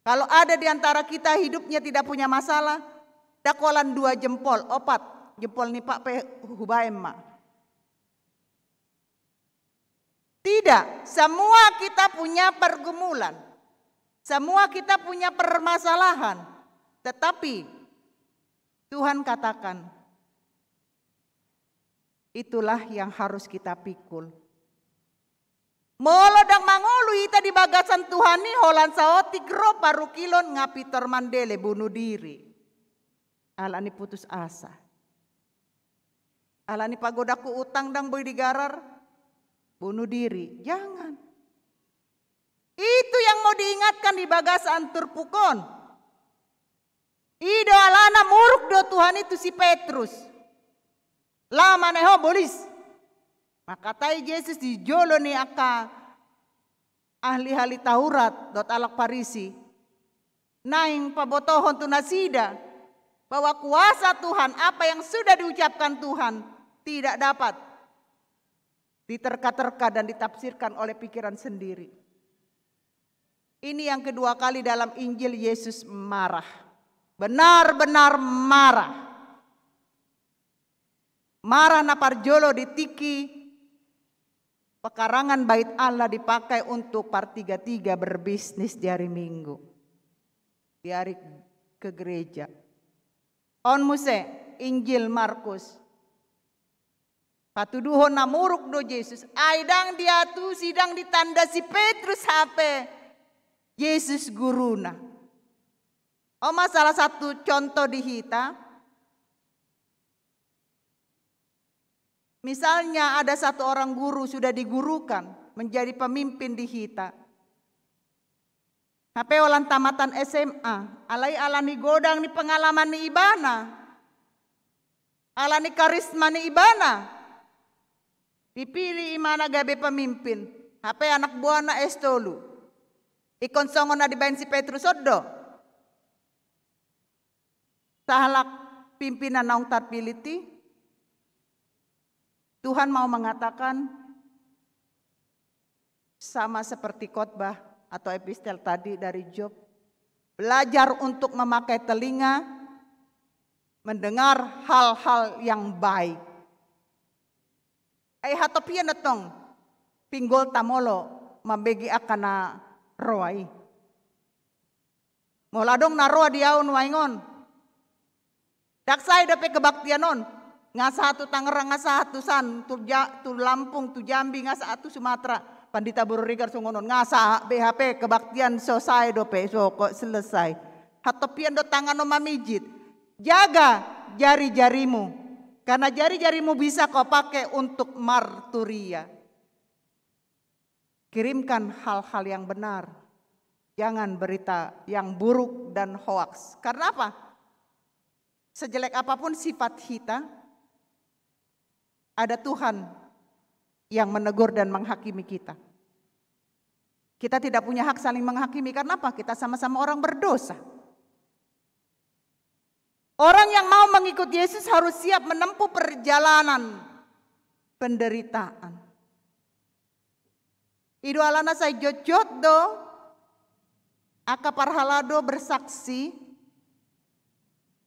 Kalau ada di antara kita hidupnya tidak punya masalah, nda holan dua jempol, opat jempol ni pak pe hubaen ma. Tidak, semua kita punya pergumulan. Semua kita punya permasalahan. Tetapi Tuhan katakan, itulah yang harus kita pikul. Molo ndang mangolu hita di bagasan Tuhan i, holan saotik ro parungkilon, nga pintor mandele, bunuh diri. Alani putus asa. Alani pagodangku utang ndang boi digarar, bunuh diri. Jangan. Itu yang mau diingatkan di bagasan turpuk on. I do alana muruk do Tuhan i tu si Petrus. Laho manang ho bolis. Mangkatai Jesus di jolo ni angka ahli-ahli Taurat dohot halak Parisi. Naeng pabotohon tu nasida bahwa kuasa Tuhan, apa yang sudah diucapkan Tuhan, tidak dapat diterka-terka dan ditafsirkan oleh pikiran sendiri. Ini yang kedua kali dalam Injil Yesus marah. Benar-benar marah. Marah na parjolo di tingki pekarangan Bait Allah dipakai untuk partiga-tiga berbisnis di hari Minggu, di hari ke gereja. On muse Injil Markus. Patuduhon na muruk do Jesus. Ai ndang diatusi, ndang ditanda si Petrus hape Jesus guruna. On ma salah satu contoh di hita. Misalnya ada satu orang guru sudah digurukan menjadi pemimpin di hita. Hape holan tamatan S M A, alai alani godang ni pengalaman ni ibana, alani karisma ni ibana, dipilih imana gabe pemimpin. Hape anak buahna S tolu. Ingkon songon na dibaen si Petrus on do. Sahalak pimpinan naung tarpilih i, Tuhan mau mengatakan, sama seperti khotbah atau epistel tadi dari Job, belajar untuk memakai telinga, mendengar hal-hal yang baik. Ai hatopian tong pinggolta molo mambege angka na roa i. Molo adong na roa di au nuaeng on, ndang sae dope kebaktian on. Nga sahat tu Tangerang, nga sahat tu san, tu, ja, tu Lampung, tu Jambi, nga sahat tu Sumatera. Pandita Boru Regar songon on, nga sahat be hape kebaktian, so sae dope, so kok selesai. Hatopian do tangan on mamijit. Jaga jari-jarimu, karena jari-jarimu bisa kau pakai untuk marturia. Kirimkan hal-hal yang benar, jangan berita yang buruk dan hoaks. Karena apa? Sejelek apapun sifat kita, ada Tuhan yang menegur dan menghakimi kita. Kita tidak punya hak saling menghakimi. Karena apa? Kita sama-sama orang berdosa. Orang yang mau mengikut Yesus harus siap menempuh perjalanan penderitaan. I do alana sai jotjot do angka parhalado bersaksi.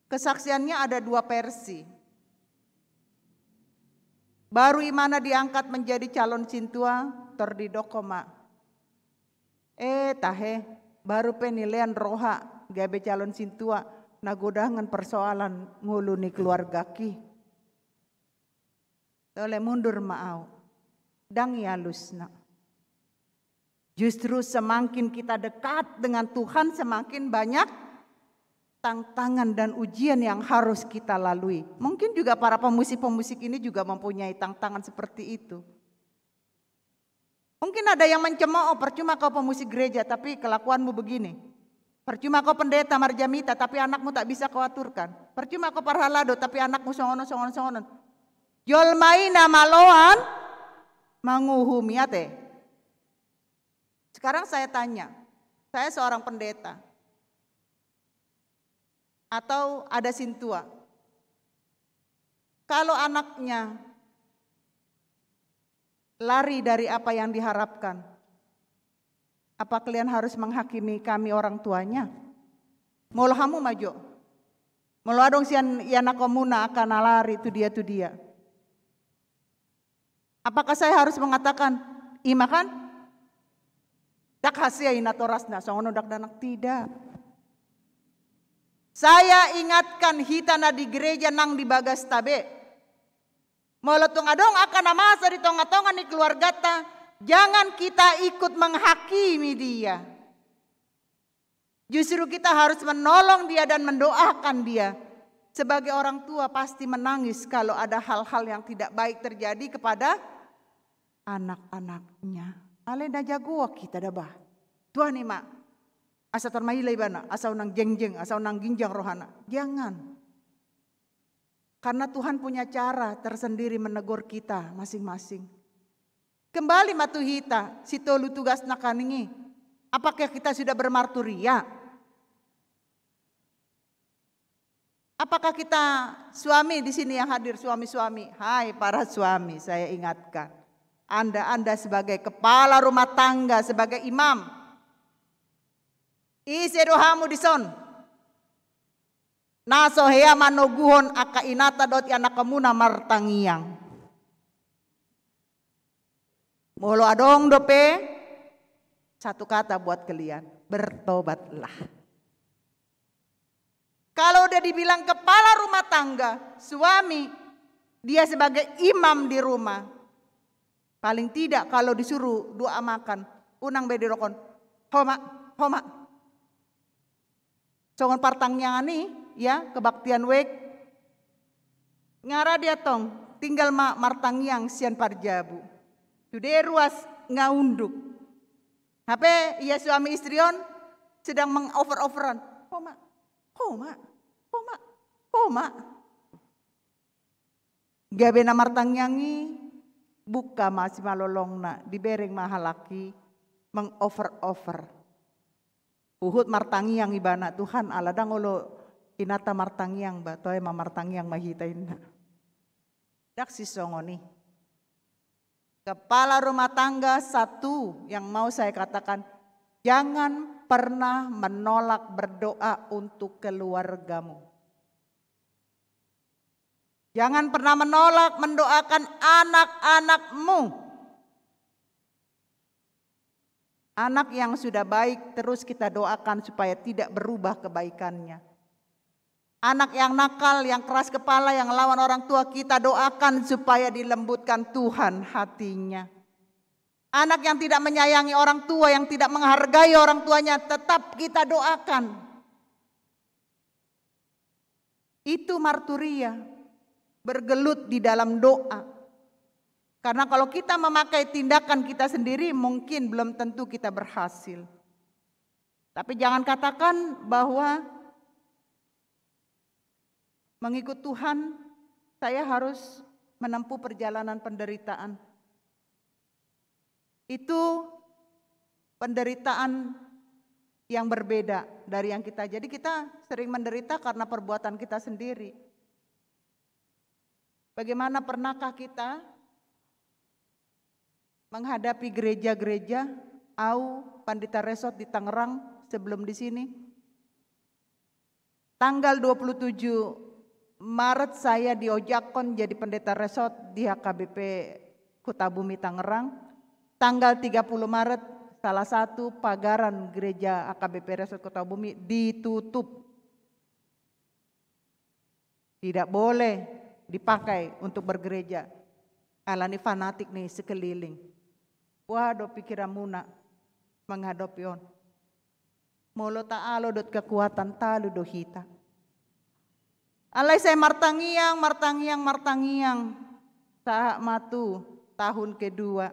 Kesaksiannya ada dua versi. Baru imana diangkat menjadi calon sintua, tor didok ma, eh, tahe, baru pe nilean roha gabe calon sintua, na godang persoalan ngolu ni keluargaki. Tole mundur ma au. Ndang i alusna. Justru semakin kita dekat dengan Tuhan, semakin banyak tantangan dan ujian yang harus kita lalui. Mungkin juga para pemusik-pemusik ini juga mempunyai tantangan seperti itu. Mungkin ada yang mencemooh, percuma kau pemusik gereja, tapi kelakuanmu begini. Percuma kau pendeta marjamita, tapi anakmu tak bisa kau aturkan. Percuma kau parhalado, tapi anakmu songon on, songon on, songon on. Jolma i na maloan manguhumi, ate. Sekarang saya tanya, saya seorang pendeta. Atau ada sintua. Kalau anaknya lari dari apa yang diharapkan, apa kalian harus menghakimi kami orang tuanya? Molo hamu ma jo. Molo adong sian ianakhonmuna angka na lari tu dia, tu dia. Apakah saya harus mengatakan, "I ma kan? Ndang hasea i natorasna, songon on dakdanak," tidak. Saya ingatkan hita na di gereja nang di bagasta be. Molo tung adong angka na masa di tonga-tonga ni keluargata, jangan kita ikut menghakimi dia. Justru kita harus menolong dia dan mendoakan dia. Sebagai orang tua pasti menangis kalau ada hal-hal yang tidak baik terjadi kepada anak-anaknya. Alai na jago hita da bah. Tuhan i ma. Asa tar maila ibana, asa unang jengjeng, asa unang ginjang rohana. Jangan. Karena Tuhan punya cara tersendiri menegur kita masing-masing. Kembali ma tu hita, sitolu tugas nangkaning i. Apakah kita sudah bermarturia? Apakah kita suami di sini yang hadir, suami-suami? Hai para suami, saya ingatkan. Anda, Anda sebagai kepala rumah tangga, sebagai imam. Ise do hamu dison? Na so hea manoguhon angka inanta dohot ianakhonmuna martangiang. Molo adong dope, satu kata buat kalian, bertobatlah. Kalau udah dibilang kepala rumah tangga, suami, dia sebagai imam di rumah, paling tidak kalau disuruh doa makan, unang be didokhon, "Ho ma, ho ma." Songon partangiangan i, ya, kebaktian wijk. Nga ra dia tong, tinggal ma martangiang sian parjabu. Sude ruas nga unduk. Hape ia suami istri on sedang mengover-overan. "Ho ma, ho ma, ho ma, ho ma." Gabe na martangiang i, buka ma simalolongna, dibereng ma halak i mengover-over. Huhut martangiang ibana, "Tuhan, ala ndang olo inanta martangiang ba, toe ma martangiang ma hita," ninna. Ndang sisongon i. Kepala rumah tangga satu yang mau saya katakan, jangan pernah menolak berdoa untuk keluargamu. Jangan pernah menolak mendoakan anak-anakmu. Anak yang sudah baik terus kita doakan supaya tidak berubah kebaikannya. Anak yang nakal, yang keras kepala, yang lawan orang tua, kita doakan supaya dilembutkan Tuhan hatinya. Anak yang tidak menyayangi orang tua, yang tidak menghargai orang tuanya, tetap kita doakan. Itu marturia, bergelut di dalam doa. Karena kalau kita memakai tindakan kita sendiri, mungkin belum tentu kita berhasil. Tapi jangan katakan bahwa mengikut Tuhan, saya harus menempuh perjalanan penderitaan. Itu penderitaan yang berbeda dari yang kita. Jadi kita sering menderita karena perbuatan kita sendiri. Bagaimana, pernahkah kita menghadapi gereja-gereja? Au, Pandita Resort di Tangerang, sebelum di sini. Tanggal dua puluh tujuh Maret saya diojakkon jadi pendeta resort di H K B P Kutabumi Tangerang. Tanggal tiga puluh Maret, salah satu pagaran gereja H K B P Resort Kutabumi ditutup. Tidak boleh dipakai untuk bergereja. Alani fanatik ni sekeliling. Boha do pikiranmuna menghadapi on? Molo taalo dohot kekuatan, talu do hita. Alai sai martangiang, martangiang, martangiang. Sahat ma tu tahun kedua.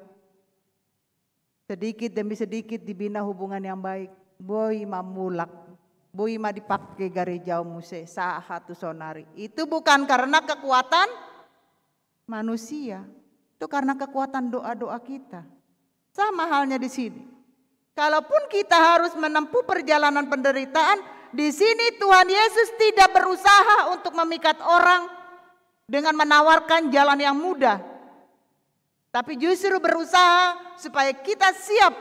Sedikit demi sedikit dibina hubungan yang baik. Boi ma mulak. Boi ma dipake garejaon muse. Sahat tu saonari. Itu bukan karena kekuatan manusia. Itu karena kekuatan doa-doa kita. Sama halnya di sini. Kalaupun kita harus menempuh perjalanan penderitaan, di sini Tuhan Yesus tidak berusaha untuk memikat orang dengan menawarkan jalan yang mudah. Tapi justru berusaha supaya kita siap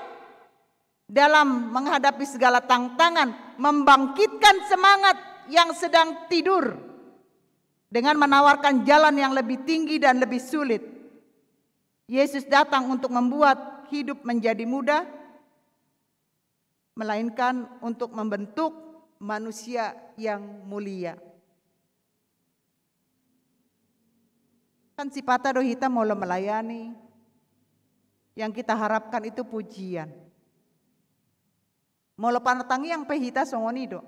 dalam menghadapi segala tantangan, membangkitkan semangat yang sedang tidur dengan menawarkan jalan yang lebih tinggi dan lebih sulit. Yesus datang untuk membuat hidup menjadi mudah, melainkan untuk membentuk manusia yang mulia. Kan sipata do hita molo melayani, yang kita harapkan itu pujian. Molo martangiang pe hita songon i do.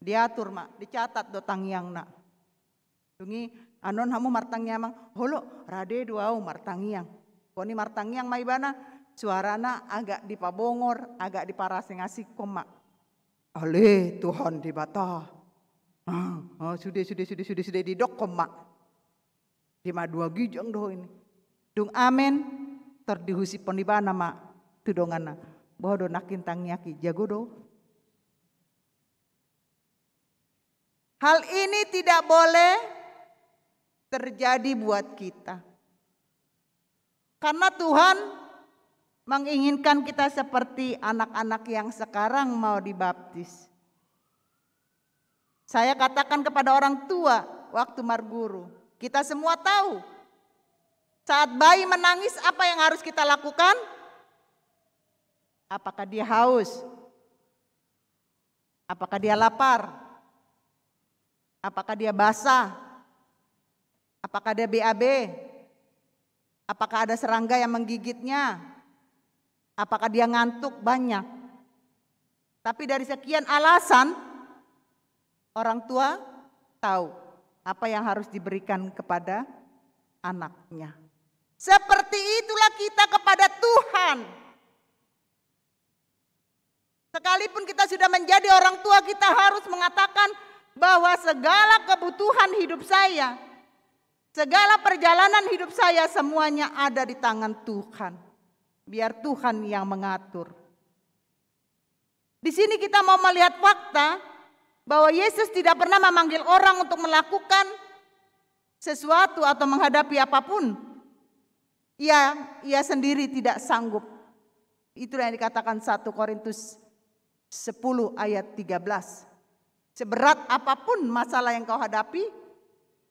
Diatur ma, dicatat do tangiangna. Dung i, annon hamu martangiang, amang, olo, rade do au martangiang. Koni martangiang ma ibana, suarana agak dipabongor, agak diparasing-asingkon ma. Ale Tuhan Debata. Ah, ah, sude, sude, sude, sude, sude didokkon ma. Di madua ginjang do ini. Dung amen, tor dihusiphon ibana ma tu donganna. Boha do nangkin tangiangki, jago do. Hal ini tidak boleh terjadi buat kita. Karena Tuhan menginginkan kita seperti anak-anak yang sekarang mau dibaptis. Saya katakan kepada orang tua waktu marguru, kita semua tahu, saat bayi menangis, apa yang harus kita lakukan? Apakah dia haus? Apakah dia lapar? Apakah dia basah? Apakah dia B A B? Apakah ada serangga yang menggigitnya? Apakah dia ngantuk? Banyak. Tapi dari sekian alasan, orang tua tahu apa yang harus diberikan kepada anaknya. Seperti itulah kita kepada Tuhan. Sekalipun kita sudah menjadi orang tua, kita harus mengatakan bahwa segala kebutuhan hidup saya, segala perjalanan hidup saya, semuanya ada di tangan Tuhan. Biar Tuhan yang mengatur. Di sini kita mau melihat fakta bahwa Yesus tidak pernah memanggil orang untuk melakukan sesuatu atau menghadapi apapun. Ia, ia sendiri tidak sanggup. Itulah yang dikatakan satu Korintus sepuluh ayat tiga belas. Seberat apapun masalah yang kau hadapi,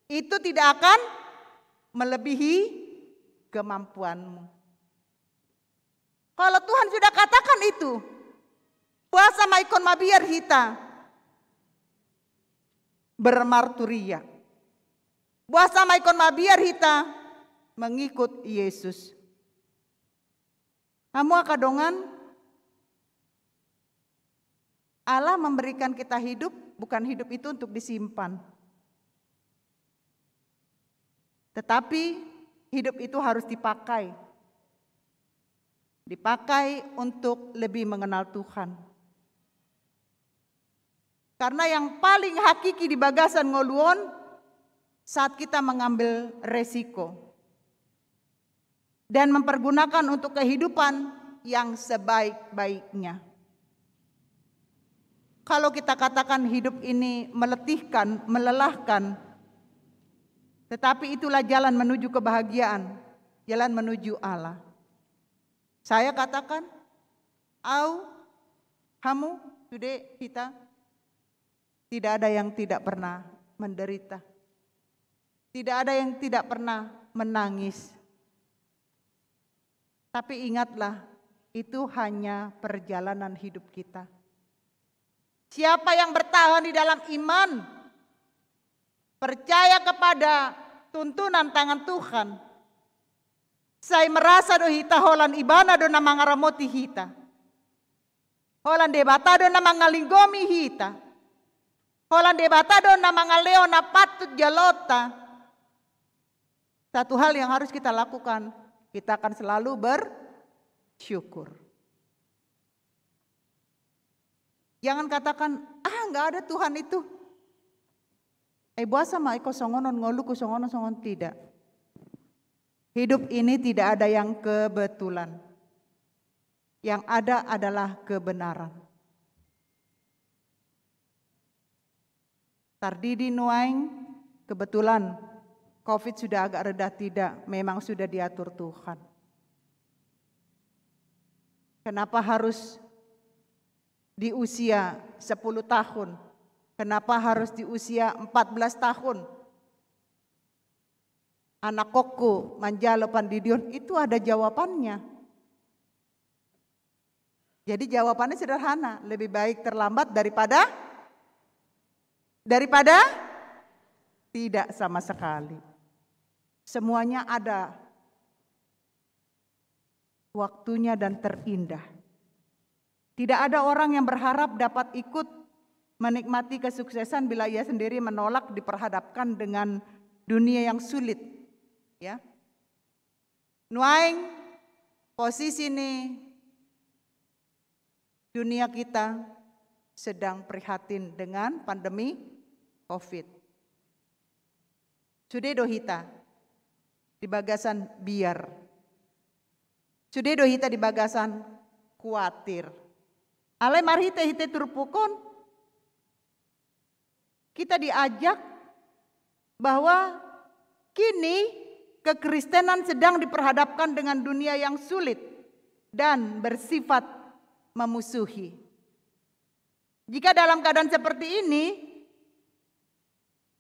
itu tidak akan melebihi kemampuanmu. Kalau Tuhan sudah katakan itu, boasa ma ingkon mabiar hita bermarturia? Boasa ma ingkon mabiar hita mengikut Yesus? Hamu angka dongan, Allah memberikan kita hidup, bukan hidup itu untuk disimpan. Tetapi hidup itu harus dipakai. Dipakai untuk lebih mengenal Tuhan. Karena yang paling hakiki di bagasan ngolu on saat kita mengambil resiko dan mempergunakan untuk kehidupan yang sebaik-baiknya. Kalau kita katakan hidup ini meletihkan, melelahkan, tetapi itulah jalan menuju kebahagiaan, jalan menuju Allah. Saya katakan, au, hamu, sude, hita, tidak ada yang tidak pernah menderita. Tidak ada yang tidak pernah menangis. Tapi ingatlah, itu hanya perjalanan hidup kita. Siapa yang bertahan di dalam iman, percaya kepada tuntunan tangan Tuhan, sai merasa do hita holan Ibana do na mangaramoti hita. Holan Debata do na mangalinggomi hita. Holan Debata do na mangalehon na patut jaloonta. Satu hal yang harus kita lakukan, kita akan selalu bersyukur. Jangan katakan, "Ah, nggak ada Tuhan itu. Eh, boasa ma ingkon songon on, ngoluku songon on, songon on." Tidak. Hidup ini tidak ada yang kebetulan. Yang ada adalah kebenaran. Tardidi nuaeng, kebetulan covid sudah agak reda, tidak, memang sudah diatur Tuhan. Kenapa harus di usia sepuluh tahun? Kenapa harus di usia empat belas tahun? Anakkonku manjalo pandidion, itu ada jawabannya. Jadi jawabannya sederhana, lebih baik terlambat daripada, daripada tidak sama sekali. Semuanya ada waktunya dan terindah. Tidak ada orang yang berharap dapat ikut menikmati kesuksesan bila ia sendiri menolak diperhadapkan dengan dunia yang sulit. Ya. Nuaeng posisi ni dunia kita sedang prihatin dengan pandemi covid. Sude do hita di bagasan biar. Sude do hita di bagasan kuatir. Alai marhite-hite turpuk on, kita diajak bahwa kini kekristenan sedang diperhadapkan dengan dunia yang sulit dan bersifat memusuhi. Jika dalam keadaan seperti ini,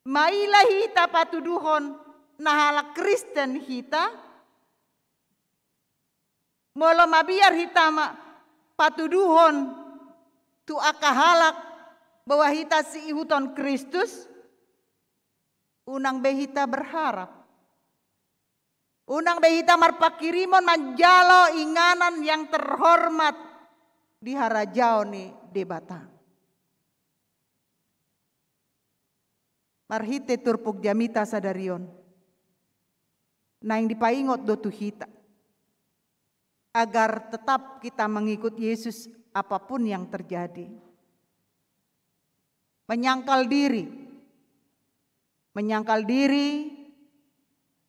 maila hita patuduhon na halak Kristen hita, molo mabiar hita ma patuduhon tu angka halak bahwa hita siihuthon Kristus, unang be hita berharap. Unang be hita marpanghirimon manjalo inganan yang terhormat di harajaon ni Debata. Marhite turpuk jamita sadari on, naeng dipaingot do tu hita, agar tetap kita mengikut Yesus apapun yang terjadi. Menyangkal diri. Menyangkal diri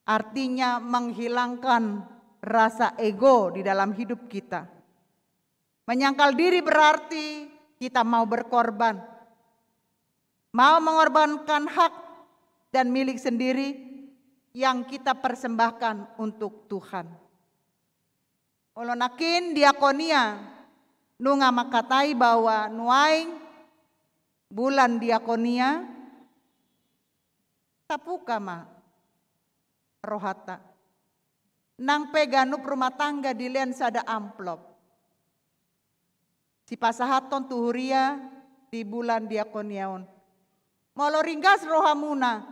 artinya menghilangkan rasa ego di dalam hidup kita. Menyangkal diri berarti kita mau berkorban. Mau mengorbankan hak dan milik sendiri yang kita persembahkan untuk Tuhan. Olo nangkin diakonia nunga mangkatai bahwa nuaeng bulan diakonia, tapuka ma rohanta. Nang pe ganup rumah tangga dilehon sada amplop. sipasahathon tu huria di bulan diakonia on. Molo ringgas rohamuna,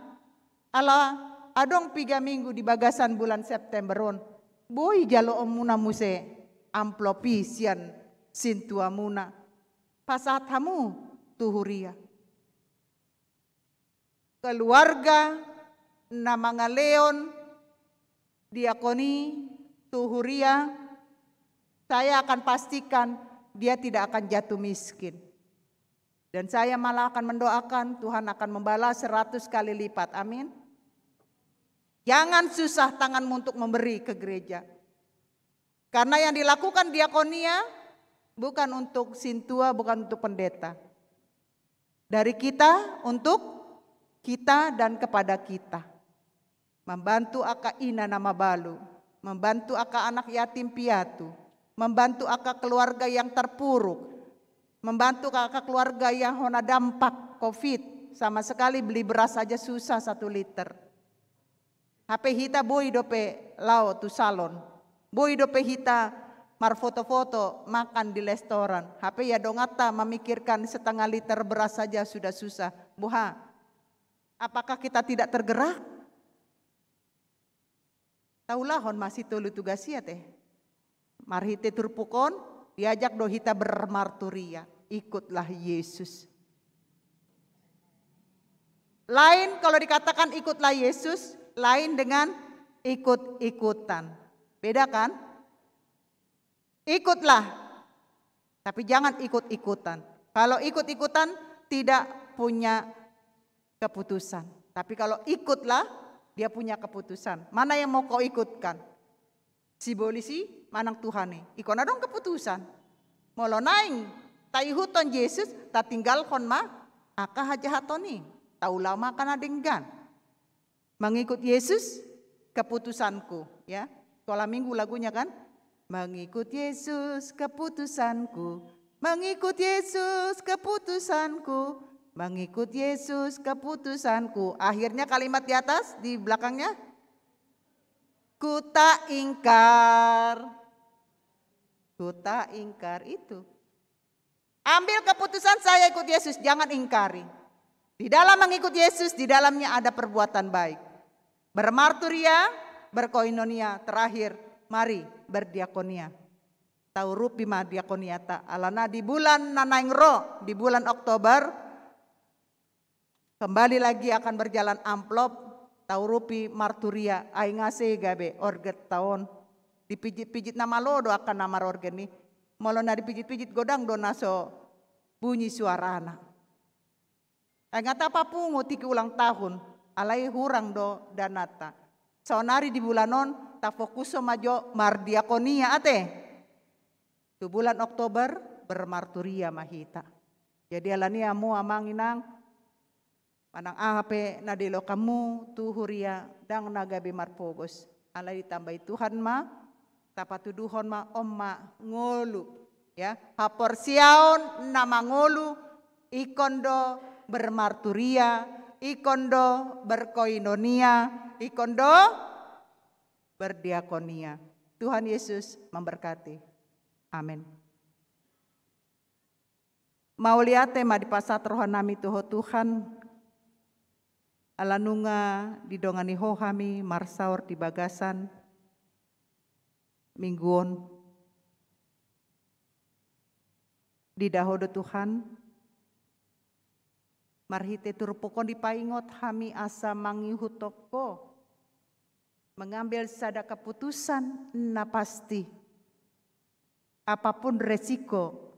ala adong piga minggu di bagasan bulan September on, boi jaloonmuna muse amplop i sian sintuamuna, pasahat hamu tu huria. Keluarga na mangalehon diakoni tu huria, saya akan pastikan dia tidak akan jatuh miskin. Dan saya malah akan mendoakan Tuhan akan membalas seratus kali lipat. Amin. Jangan susah tanganmu untuk memberi ke gereja. Karena yang dilakukan diakonia bukan untuk sintua, bukan untuk pendeta. Dari kita untuk kita dan kepada kita. Membantu angka ina na mabalu, membantu angka anak yatim piatu, membantu angka keluarga yang terpuruk, membantu angka keluarga yang hona dampak covid, sama sekali beli beras saja susah satu liter. Hape hita boi dope laho tu salon, boi dope hita marfoto-foto makan di restoran. Hape ia donganta memikirkan setengah liter beras saja sudah susah. Boha? Apakah kita tidak tergerak? Taulahon ma sitolu tugas i ate. Marhite turpuk on, diajak do hita bermarturia, ikutlah Yesus. Lain kalau dikatakan ikutlah Yesus, lain dengan ikut-ikutan. Beda kan? Ikutlah, tapi jangan ikut-ikutan. Kalau ikut-ikutan tidak punya keputusan. Tapi kalau ikutlah, dia punya keputusan. Mana yang mau kau ikutkan? Sibolis i manang Tuhan i? Ingkon adong keputusan. Molo naeng taihuthon Jesus, tatinggalhon ma angka hajahaton i. Taula ma angka na denggan. Mengikut Yesus keputusanku, ya. Sekolah minggu lagunya kan? Mengikut Yesus keputusanku, mengikut Yesus keputusanku, mengikut Yesus keputusanku. Akhirnya kalimat di atas, di belakangnya, ku tak ingkar. Ku tak ingkar itu. Ambil keputusan saya ikut Yesus, jangan ingkari. Di dalam mengikut Yesus, di dalamnya ada perbuatan baik. Bermarturia, berkoinonia, terakhir, mari berdiakonia. Taurupi ma diakoniata, alana di bulan na naeng ro, di bulan Oktober, kembali lagi akan berjalan amplop, taurupi marturia, ai nga sega be orgenta on. Dipijit-pijit na malo do angka na marorgen i. Molo na dipijit-pijit godang do na so bunyi suarana. Ai nga tapapungu tingki ulang tahun, alai hurang do dananta. Saonari di bulan on, tafokushon ma jo mardiakonia ate. Tu bulan Oktober, bermarturia ma hita. Jadi alani i hamu amang inang, manang aha pe na dilokanmu tu huria, ndang na gabe marpogos. Alai ditambai Tuhan ma, tapatuduhon ma on ma ngolu. Ya, haporseaon na mangolu, ingkon do bermarturia, ingkon do berkoinonia, ingkon do berdiakonia. Tuhan Yesus memberkati. Amin. Mauliate ma dipasahat rohanami tu Ho Tuhan, ala nunga didongani Ho hami marsaor di bagasan minggu on. Diida Ho do Tuhan, marhite turpuk on dipaingot hami asa mangihuthon Ho, mengambil sada keputusan na pasti. Apapun resiko,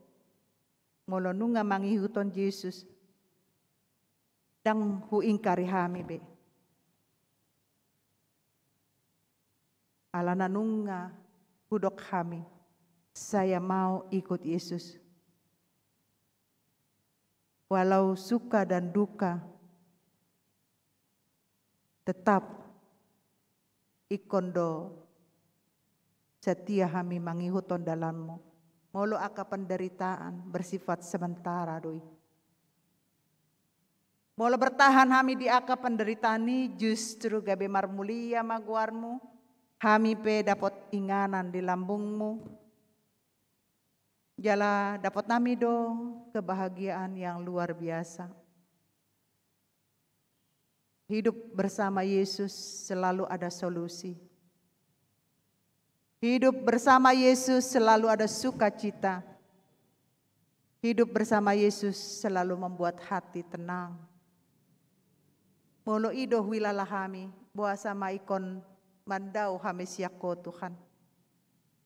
molo nunga mangihuthon Jesus, ndang huingkari hami be. Alana nunga hudok hami, saya mau ikut Yesus. Walau suka dan duka, tetap ingkon do setia hami mangihuthon dalanmu. Molo angka penderitaan bersifat sementara do i. Molo bertahan hami di angka penderitaan i, justru gabe marmulia ma goarmu, hami pe dapot inganan di lambungmu. Jala dapot nami do kebahagiaan yang luar biasa. Hidup bersama Yesus selalu ada solusi. Hidup bersama Yesus selalu ada sukacita. Hidup bersama Yesus selalu membuat hati tenang. Molo i do huilala hami, boasa ma ingkon mandao hami sian Ho Tuhan.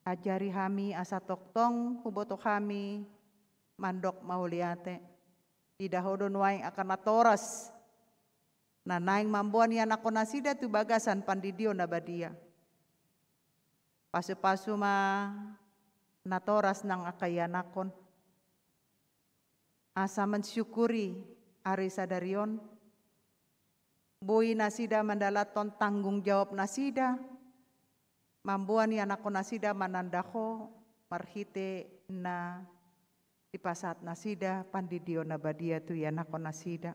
Ajari hami asa tongtong huboto hami mandok mauliate. Ida Ho do nuaeng angka natoras na naeng mamboan ianakhon nasida tu bagasan pandidion na badia. Pasupasu ma natoras nang angka ianakhon asa mensyukuri ari sadari on, boi nasida mandalathon tanggung jawab nasida, mamboan ianakhon nasida mananda Ho marhite na dipasahat nasida pandidion na badia tu ianakhon nasida.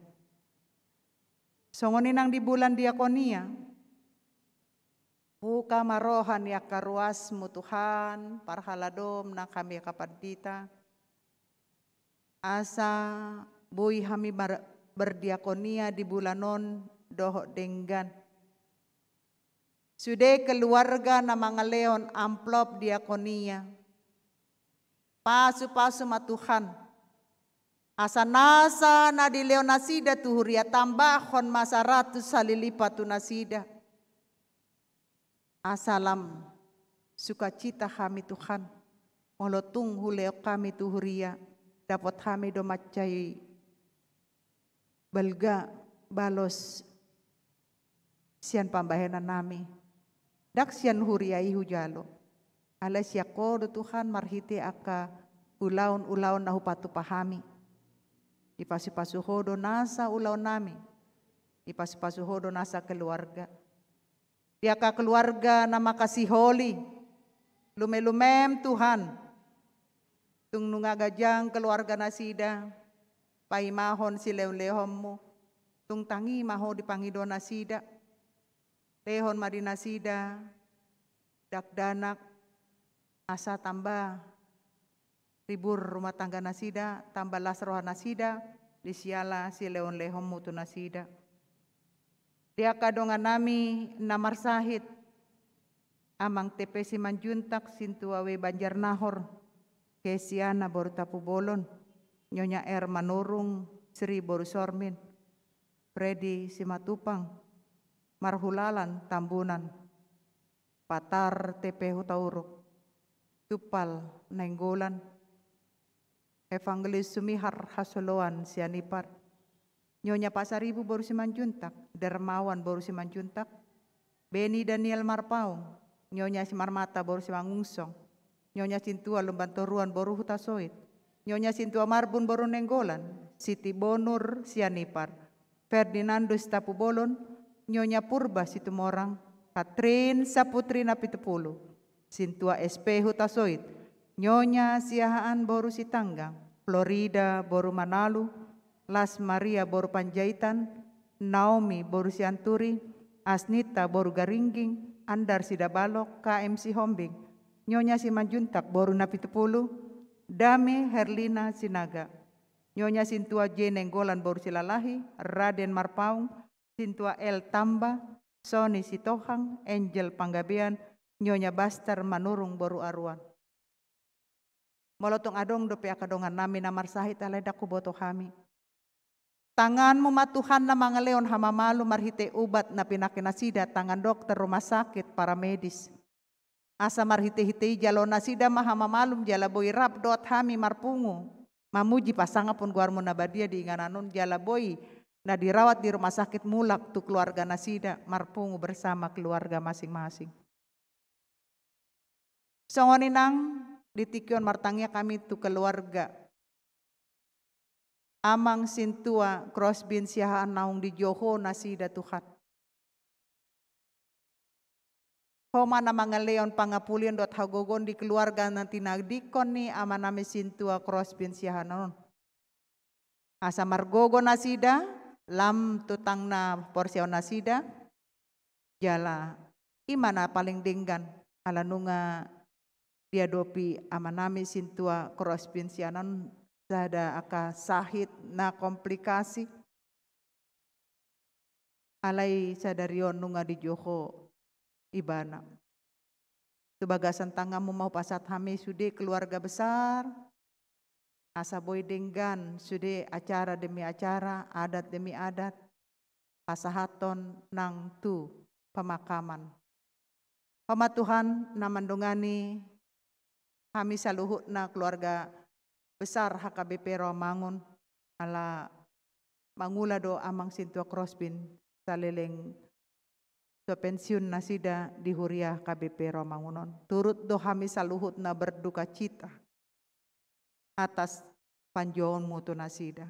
Songon i nang di bulan diakonia, buka ma roha ni angka ruasmu Tuhan, parhaladom nang hami angka pandita, asa boi hami mar-, berdiakonia di bulan on dohot denggan. Sude keluarga na mangalehon amplop diakonia, pasupasu ma Tuhan, asa nasa na dilehon nasida tu huria tambahon ma saratus hali lipat tu nasida. Asa lam sukacita hami Tuhan, molo tung hulehon hami tu huria, dapot hami do mansai balga balos sian pambahenan nami. Ndang sian huria i hujalo. Alai sian Ho do Tuhan marhite angka ulaon-ulaon na hupatupa hami. Dipasupasu Ho do nasa ulaon nami. Dipasupasu Ho do nasa keluarga. Di angka keluarga na mangkasiholi, lume-lumem Tuhan. Tung nunga ganjang keluarga nasida, paimahon silehon-lehonmu, tung tangi ma Ho di pangido nasida. Lehon ma di nasida dakdanak, asa tamba ribur rumah tangga nasida, tamba las roha nasida, di siala silehon-lehonmu tu nasida. Di angka dongan nami na marsahit, Amang T P Simanjuntak Sintua W Banjarnahor, Kesiana boru Tampubolon, Nyonya R Manurung Sri boru Sormin, Fredi Simatupang, Marhulalan Tambunan, Patar T P Hutauruk, Tumpal Nainggolan, Evangelis Sumihar Hasoloan Sianipar, Nyonya Pasaribu boru Simanjuntak, Dermawan boru Simanjuntak, Beni Daniel Marpaung, Nyonya Simarmata boru Simanungsong, Nyonya Sintua Lumban Toruan boru Hutasoit, Nyonya Sintua Marbun boru Nainggolan, Siti Bonur Sianipar, Ferdinandus Tampubolon, Nyonya Purba Situmorang, Katrin Saputri Napitupulu, Sintua S P Hutasoit, Nyonya Siahaan boru Sitanggang, Florida boru Manalu, Las Maria boru Panjaitan, Naomi boru Sianturi, Asnita boru Garingging, Andar Sidabalok, K M Sihombing, Nyonya Simanjuntak boru Napitupulu, Dame Herlina Sinaga, Nyonya Sintua J Nainggolan boru Silalahi, Raden Marpaung, Sintua L Tamba, Soni Sitohang, Angel Panggabean, Nyonya Baster Manurung boru Aruan. Molo tung adong dope angka dongan nami na marsahit, alai ndang huboto hami. Tanganmu ma Tuhan na mangalehon hamamalum marhite ubat na pinangke nasida, tangan dokter, rumah sakit, paramedis. Asa marhite-hite i jalo nasida ma hamamalum jala boi rap dohot hami marpungu mamuji pasangaphon goarmu na badia di inganan on, jala boi na dirawat di rumah sakit mulak tu keluarga nasida marpungu bersama keluarga masing-masing. Songon i nang di tingki on martangiang hami tu keluarga Amang Sintua Krosbin Siahaan naung dijou Ho nasida Tuhan. Ho ma na mangalehon pangapulion dohot hagogoon di keluarga na tinadingkon ni Amanami Sintua Krosbin Siahaan on. Asa margogo nasida lam tu tangna porseaon nasida, jala i ma na paling denggan ala nunga diadopi amanami sintua Crosbin sian on sada angka sahit na komplikasi. Alai sadari on nunga dijou Ho ibana. Tu bagasan tanganMu ma hupasahat hami sude keluarga besar, asa boi denggan sude acara demi acara, adat demi adat, pasahathon nang tu pemakaman. Ho ma Tuhan na mandongani hami saluhutna keluarga besar H K B P Rawamangun, ala mangula do amang sintua Crosbin saleleng so pensiun nasida di huria H K B P Rawamangun on. Turut do hami saluhutna berdukacita atas panjouonMu tu nasida.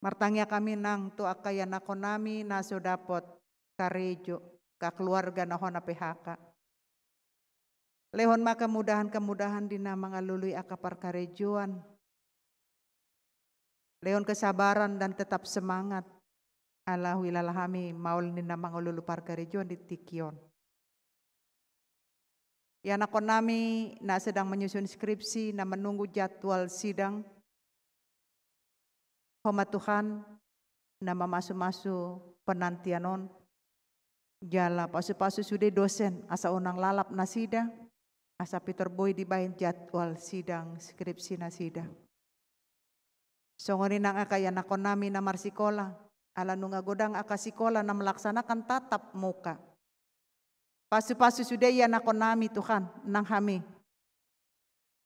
Martangiang hami nang tu angka ianakhonnami na so dapot karejo, angka keluarga na hona P H K. Lehon ma kemudahan-kemudahan di na mangalului angka parkarejoan. Lehon kesabaran dan tetap semangat. Ala huhilala hami maol ni na mangalului parkarejoan di tingki on. Ianakhonnami na sedang menyusun skripsi, na menunggu jadwal sidang. Ho ma Tuhan na mamasumasu penantian on, jala pasupasu sude dosen asa unang lalap nasida, asa pintor boi dibahen jadwal sidang skripsi nasida. Songon i nang angka ianakhonnami na marsikola, ala nunga godang angka sikola na melaksanakan tatap muka. Pasupasu sude ianakhonnami Tuhan, nang hami.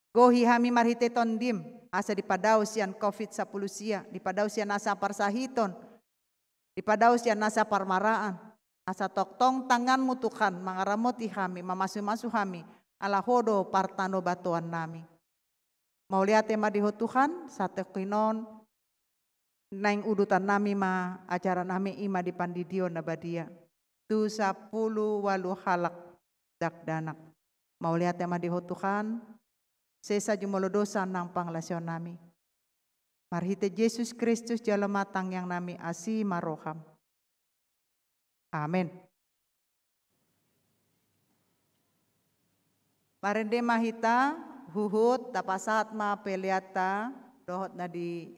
Gohi hami marhite TondiM, asa dipadaos sian covid sampulu sia, dipadaos sian nasa parsahiton, dipadaos sian nasa parmaraan, asa tongtong tanganMu Tuhan mangaramoti hami, mamasumasu hami, ala Ho do partanobatoannami. Mauliate ma di Ho Tuhan, satongkin on naeng udutannami ma acaranami, i ma di pandidion na badia tu sampulu ualu halak dakdanak. Mauliate ma di Ho Tuhan, sesa jumolo dosa nang pangalaosionami. Marhite Jesus Kristus jalo ma tangiangnami, asi ma rohaM. Amen. Marende ma hita, huhut tapasahat ma peleanta, dohot na di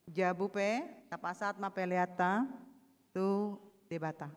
jabu pe, tapasahat ma peleanta tu Debata.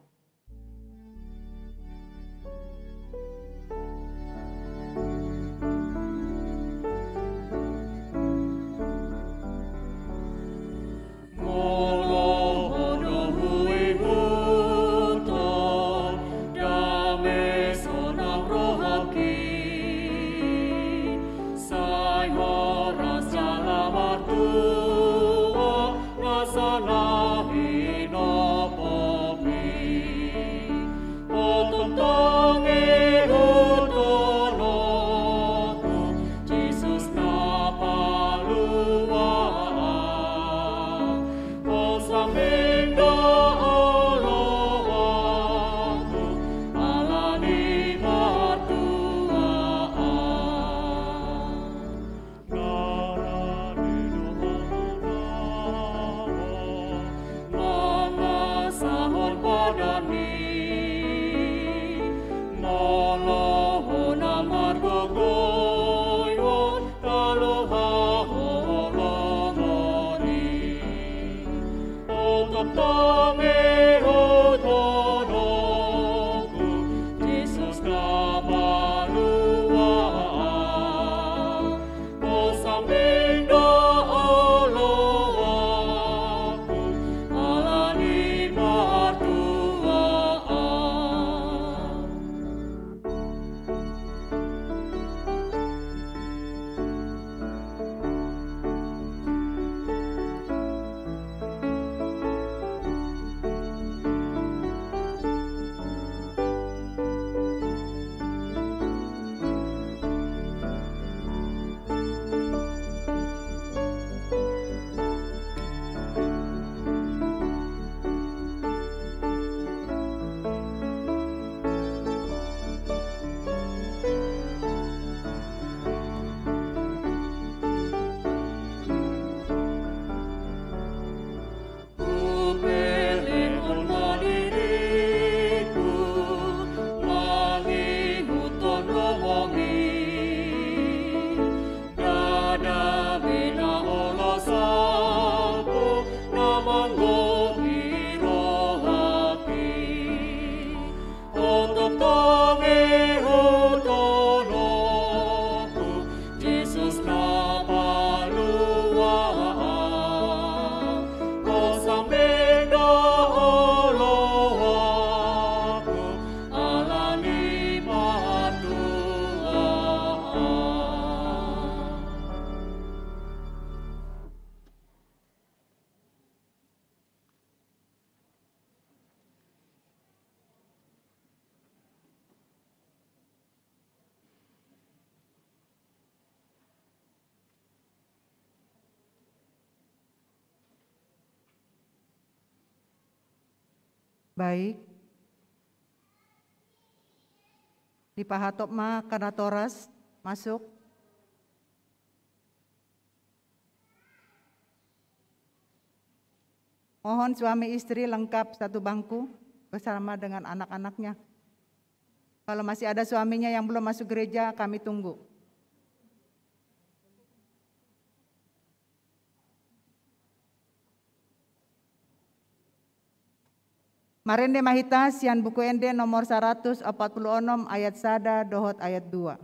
Baik. Dipahatop ma angka natoras masuk. Mohon suami istri lengkap satu bangku bersama dengan anak-anaknya. Kalau masih ada suaminya yang belum masuk gereja, kami tunggu. Marende ma hita sian Buku Ende nomor saratus opat pulu onom ayat sada dohot ayat dua.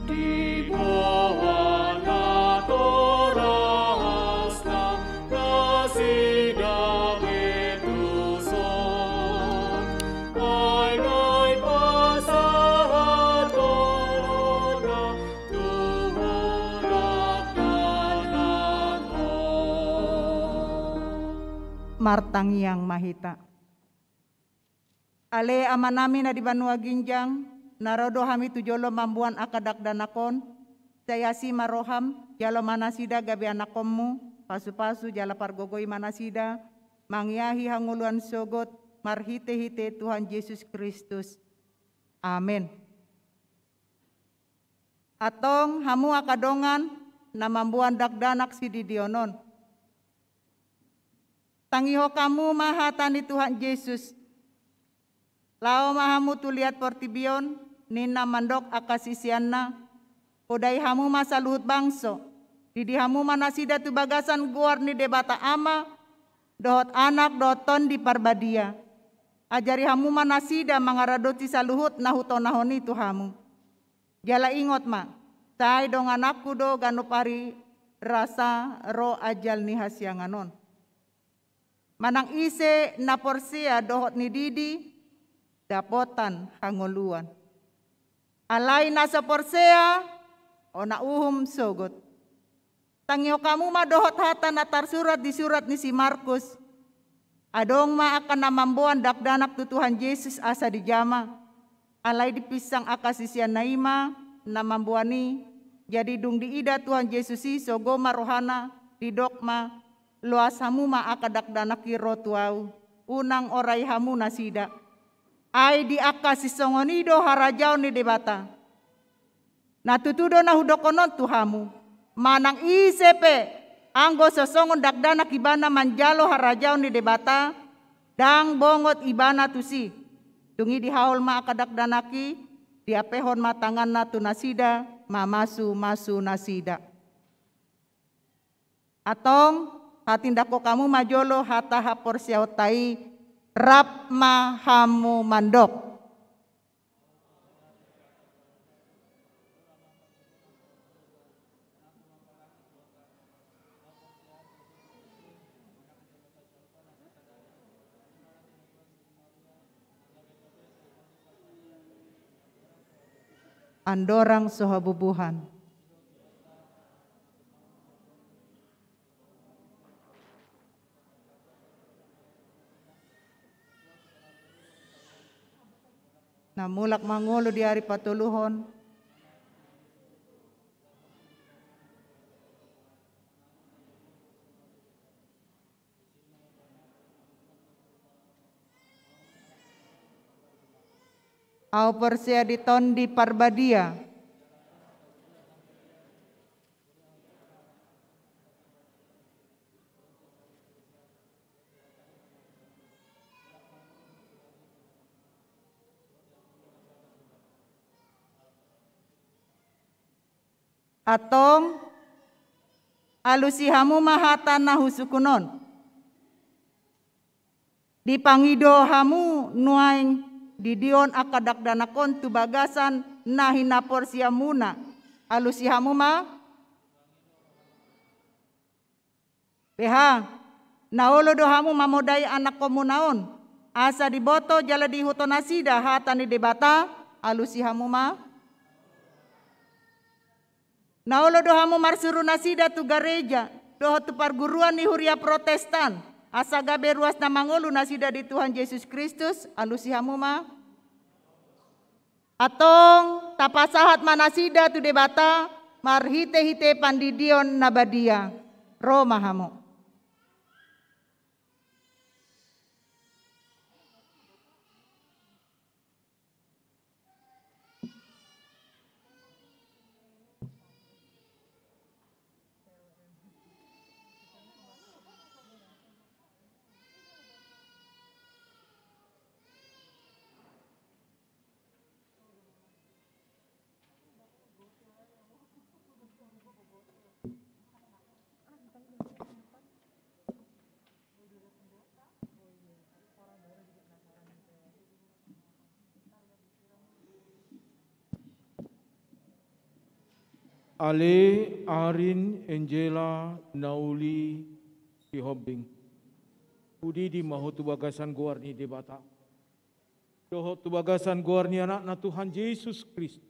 Di bawah natorasna nasida metuson, ai na pasahat holongna tu halak na nangkok. Martangiang ma hita. Ale Amanami na di banua ginjang, na ro do hami tu jolo mamboan angka dakdanak on, sai asi ma roham, jalo ma nasida gabe anakkonmu, pasupasu jala pargogoi ma nasida, mangiahi hangoluan sogot, marhitehite Tuhan Jesus Kristus. Amen. Antong hamu angka dongan na mamboan dakdanak sididion on. Tangihon hamu ma hata ni Tuhan Jesus. Laho ma hamu tu liat portibi on, ninna mandok angka siseanna, podai hamu ma saluhut bangso, didi hamu ma nasida tu bagasan goar ni Debata Ama, dohot Anak, dohot Tondi Parbadia. Ajari hamu ma nasida mangaradoti saluhut na hutonahon i tu hamu. Jala ingot ma, sai dongananku do ganup ari rasa ro ajal ni hasiangan on. Manang ise na porsea dohot nididi, dapotan hangoluan. Alai na so porsea, hona uhum sogot. Tangihon hamu ma dohot hata na tarsurat di surat ni si Markus. Adong ma angka na mamboan dakdanak tu Tuhan Jesus asa dijama. Alai dipinsang angka siseanna i ma na mamboan i. Jadi dung diida Tuhan Jesus i sogo ma rohana, didok ma, loas hamu ma angka dakdanak i ro tu ahu, unang orai hamu nasida. Ai di angka sisongon i do harajaon ni Debata. Na tutu do na hudokhon on tu hamu, manang ise pe, anggo so songon dakdanak ibana manjalo harajaon ni Debata, ndang bongot ibana tusi. Dung i dihaol ma angka dakdanak i, diampehon ma tanganna tu nasida, mamasumasu nasida. Antong, hatindangkon hamu ma jolo hata haporseaonta i, rap ma hamu mandok. Andorang so habubuhan. Na mulak mangolu di ari patoluhon. Ahu porsea di Tondi Parbadia. Antong, alusi hamu ma hata na husungkun on. Dipangido hamu nuaeng didion angka dakdanak on tu bagasan na hinaporseaonmuna. Alusi hamu ma. Beha, Na olo do hamu mamodai anakkonmuna on, asa diboto jala diihuthon nasida hata ni Debata? Alusi hamu ma. Na olo do hamu marsuru nasida tu gareja dohot tu parguruan ni huria Protestan, asa gabe ruas na mangolu nasida di Tuhan Jesus Kristus? Alusi hamu ma. Antong tapasahat ma nasida tu Debata marhitehite pandidion na badia. Ro ma hamu. Ale Arin Enjela Nauli Sihombing, hudidi ma ho tu bagasan goar ni Debata, dohot tu bagasan goar ni Anakna Tuhan Jesus Kristus,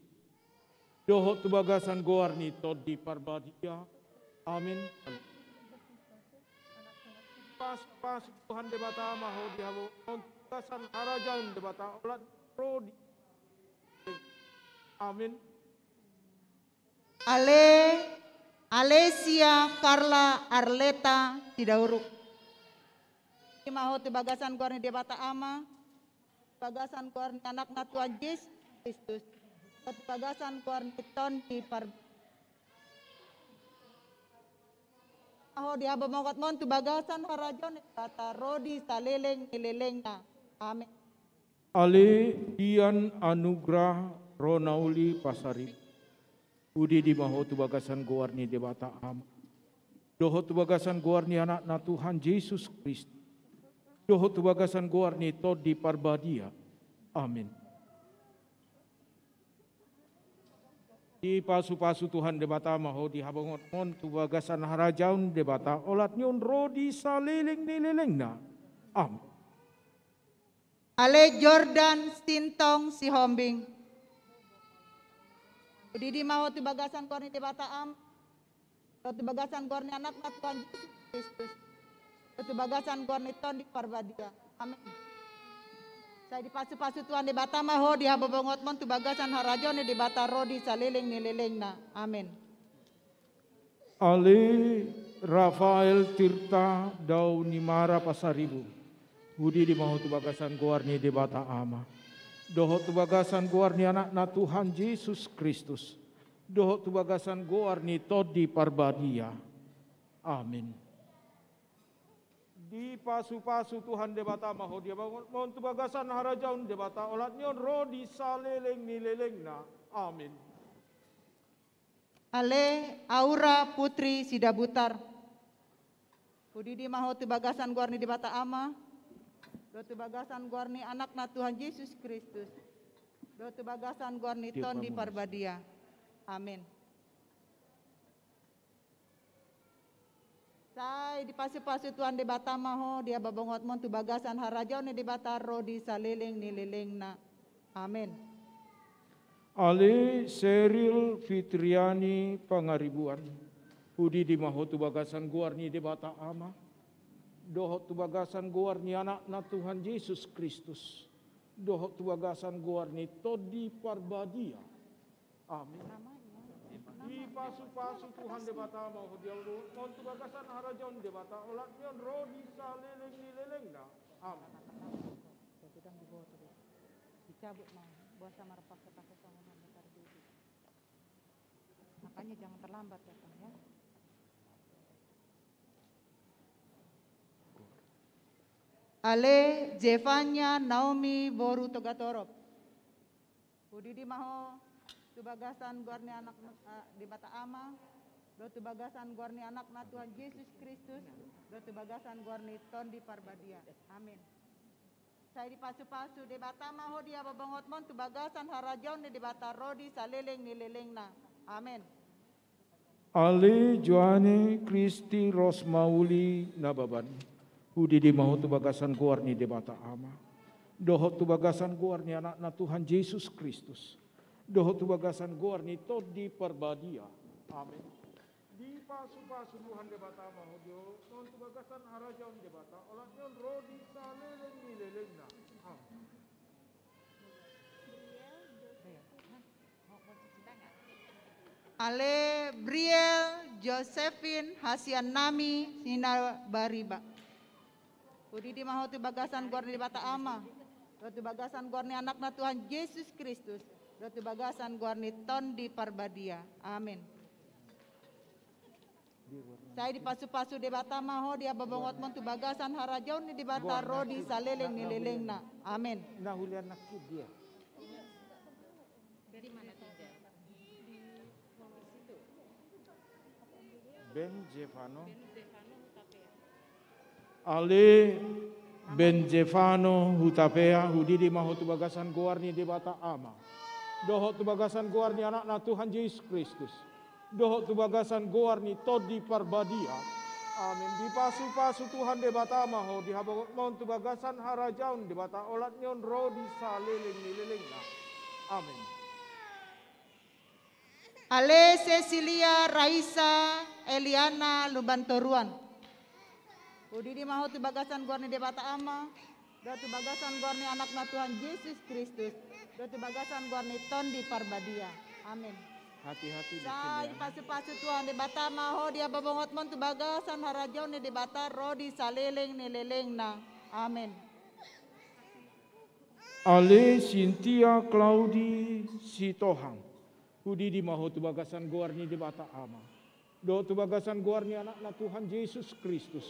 dohot tu bagasan goar ni Tondi Parbadia. Amin. Pasu-pasu Tuhan Debata ma ho di hamu on tu bagasan harajaon Debata olat ro di. Amin. Ale Alesia Carla Arleta Sidauruk. Ima ho tu bagasan goar ni Debata Ama, bagasan goar ni Anakna Tuhan Jesus Kristus, tu bagasan goar ni Tondi Par-, ho di habobongotmon tu bagasan harajaon ni Debata ro di saleleng ni lelengna. Amin. Ale Dian Anugrah Ronauli Pasaribu, hudidi ma ho tu bagasan goar ni Debata Ama, dohot tu bagasan goar ni Anakna Tuhan Jesus Kristus, dohot tu bagasan goar ni Tondi Parbadia. Amin. Dipasu-pasu Tuhan Debata ma ho di habobongotmon tu bagasan harajaon Debata olat ni on ro di saleleng ni lelengna. Amin. Ale Jordan Sintong Sihombing, hudidi ma ho tu bagasan goar ni Debata Ama, dohot tu bagasan goar ni Anakna Tuhan Jesus Kristus, dohot tu bagasan goar ni Tondi Parbadia. Amin. Sai dipasu-pasu Tuhan Debata ma ho di habobongotmon tu bagasan harajaon ni Debata ro di saleleng ni lelengna. Amin. Ale Rafael Tirta Daunimara Pasaribu, hudidi ma ho tu bagasan goar ni Debata Ama, dohot tu bagasan goar ni Anakna Tuhan Jesus Kristus, dohot tu bagasan goar ni Tondi Parbadia. Amin. Dipasu-pasu Tuhan Debata ma ho di habobongotmon tu bagasan harajaon Debata olat ni on ro di saleleng ni lelengna. Amin. Ale Aura Putri Sidabutar, hudidi ma ho tu bagasan goar ni Debata Ama, dohot tu bagasan goar ni Anakna Tuhan Jesus Kristus, dohot tu bagasan goar ni Tondi Parbadia. Amin. Sai dipasu-pasu Tuhan Debata ma ho di habobongotmon tu bagasan harajaon ni Debata ro di saleleng ni lelengna. Amin. Ale Seril Fitriani Pangaribuan, hudidi ma ho tu bagasan goar ni Debata Ama, dohot tu bagasan goar ni Anakna Tuhan Jesus Kristus, dohot tu bagasan goar ni Tondi Parbadia. Amin. Dipasu-pasu Tuhan Debata ma ho di habobongotmon tu bagasan harajaon Debata olat ni on ro di saleleng ni lelengna. Amin. Dicabut mau, buasa marpakai-pakai sama. Makanya jangan terlambat datang, ya. Ale Zefania Naomi boru Togatorop, hudidi ma ho tu bagasan goar ni Anak, eh, Debata Ama, dohot tu bagasan goar ni Anakna Tuhan Jesus Kristus, dohot tu bagasan goar ni Tondi Parbadia. Amin. Sai dipasu-pasu Debata ma ho di habobongotmon tu bagasan harajaon ni Debata ro di saleleng ni lelengna. Amin. Ale Joane Kristi Rosmauli Nababan, Hudidi ma ho tu bagasan goar ni Debata Ama, dohot tu bagasan goar ni Anakna Tuhan Jesus Kristus, dohot tu bagasan goar ni Tondi Parbadia. Amen. Dipasupasu Tuhan Debata ma ho di hagoluhon tu bagasan harajaon ni Debata, olat ni on ro di saleleng ni lelengna. Amen. Ale Briel Josephine hasian nami Sinabariba. Hudidi ma ho tu bagasan goar ni Debata Ama, dohot tu bagasan goar ni Anakna Tuhan Jesus Kristus, dohot tu bagasan goar ni Tondi Parbadia. Amen. Sai dipasupasu Debata ma ho di habobongotmon tu bagasan harajaon ni Debata ro di saleleng ni lelengna. Amen. Na hulian nangkin dia. Ben Jefano. Ale Ben Jefano Hutapea, hudidi ma ho tu bagasan goar ni Debata Ama, dohot tu bagasan goar ni Anakna Tuhan Jesus Kristus, dohot tu bagasan goar ni Tondi Parbadia. Amen. Dipasupasu Tuhan Debata ma ho di habobongotmon tu bagasan harajaon ni Debata, olat ni on ro di saleleng ni lelengna. Amen. Ale Cecilia Raisa Eliana Lumbantoruan. Hudidi ma ho tu bagasan goar ni Debata Ama, dohot tu bagasan goar ni Anakna Tuhan Jesus Kristus, dohot tu bagasan goar ni Tondi Parbadia. Amen. Hati-hati di sini, ya. Sai dipasupasu Tuhan Debata ma ho di habobongotmon tu bagasan harajaon ni Debata ro di saleleng ni lelengna. Amen. Ale Sintia Claudi Sitohang. Hudidi ma ho tu bagasan goar ni Debata Ama, dohot tu bagasan goar ni Anakna Tuhan Jesus Kristus,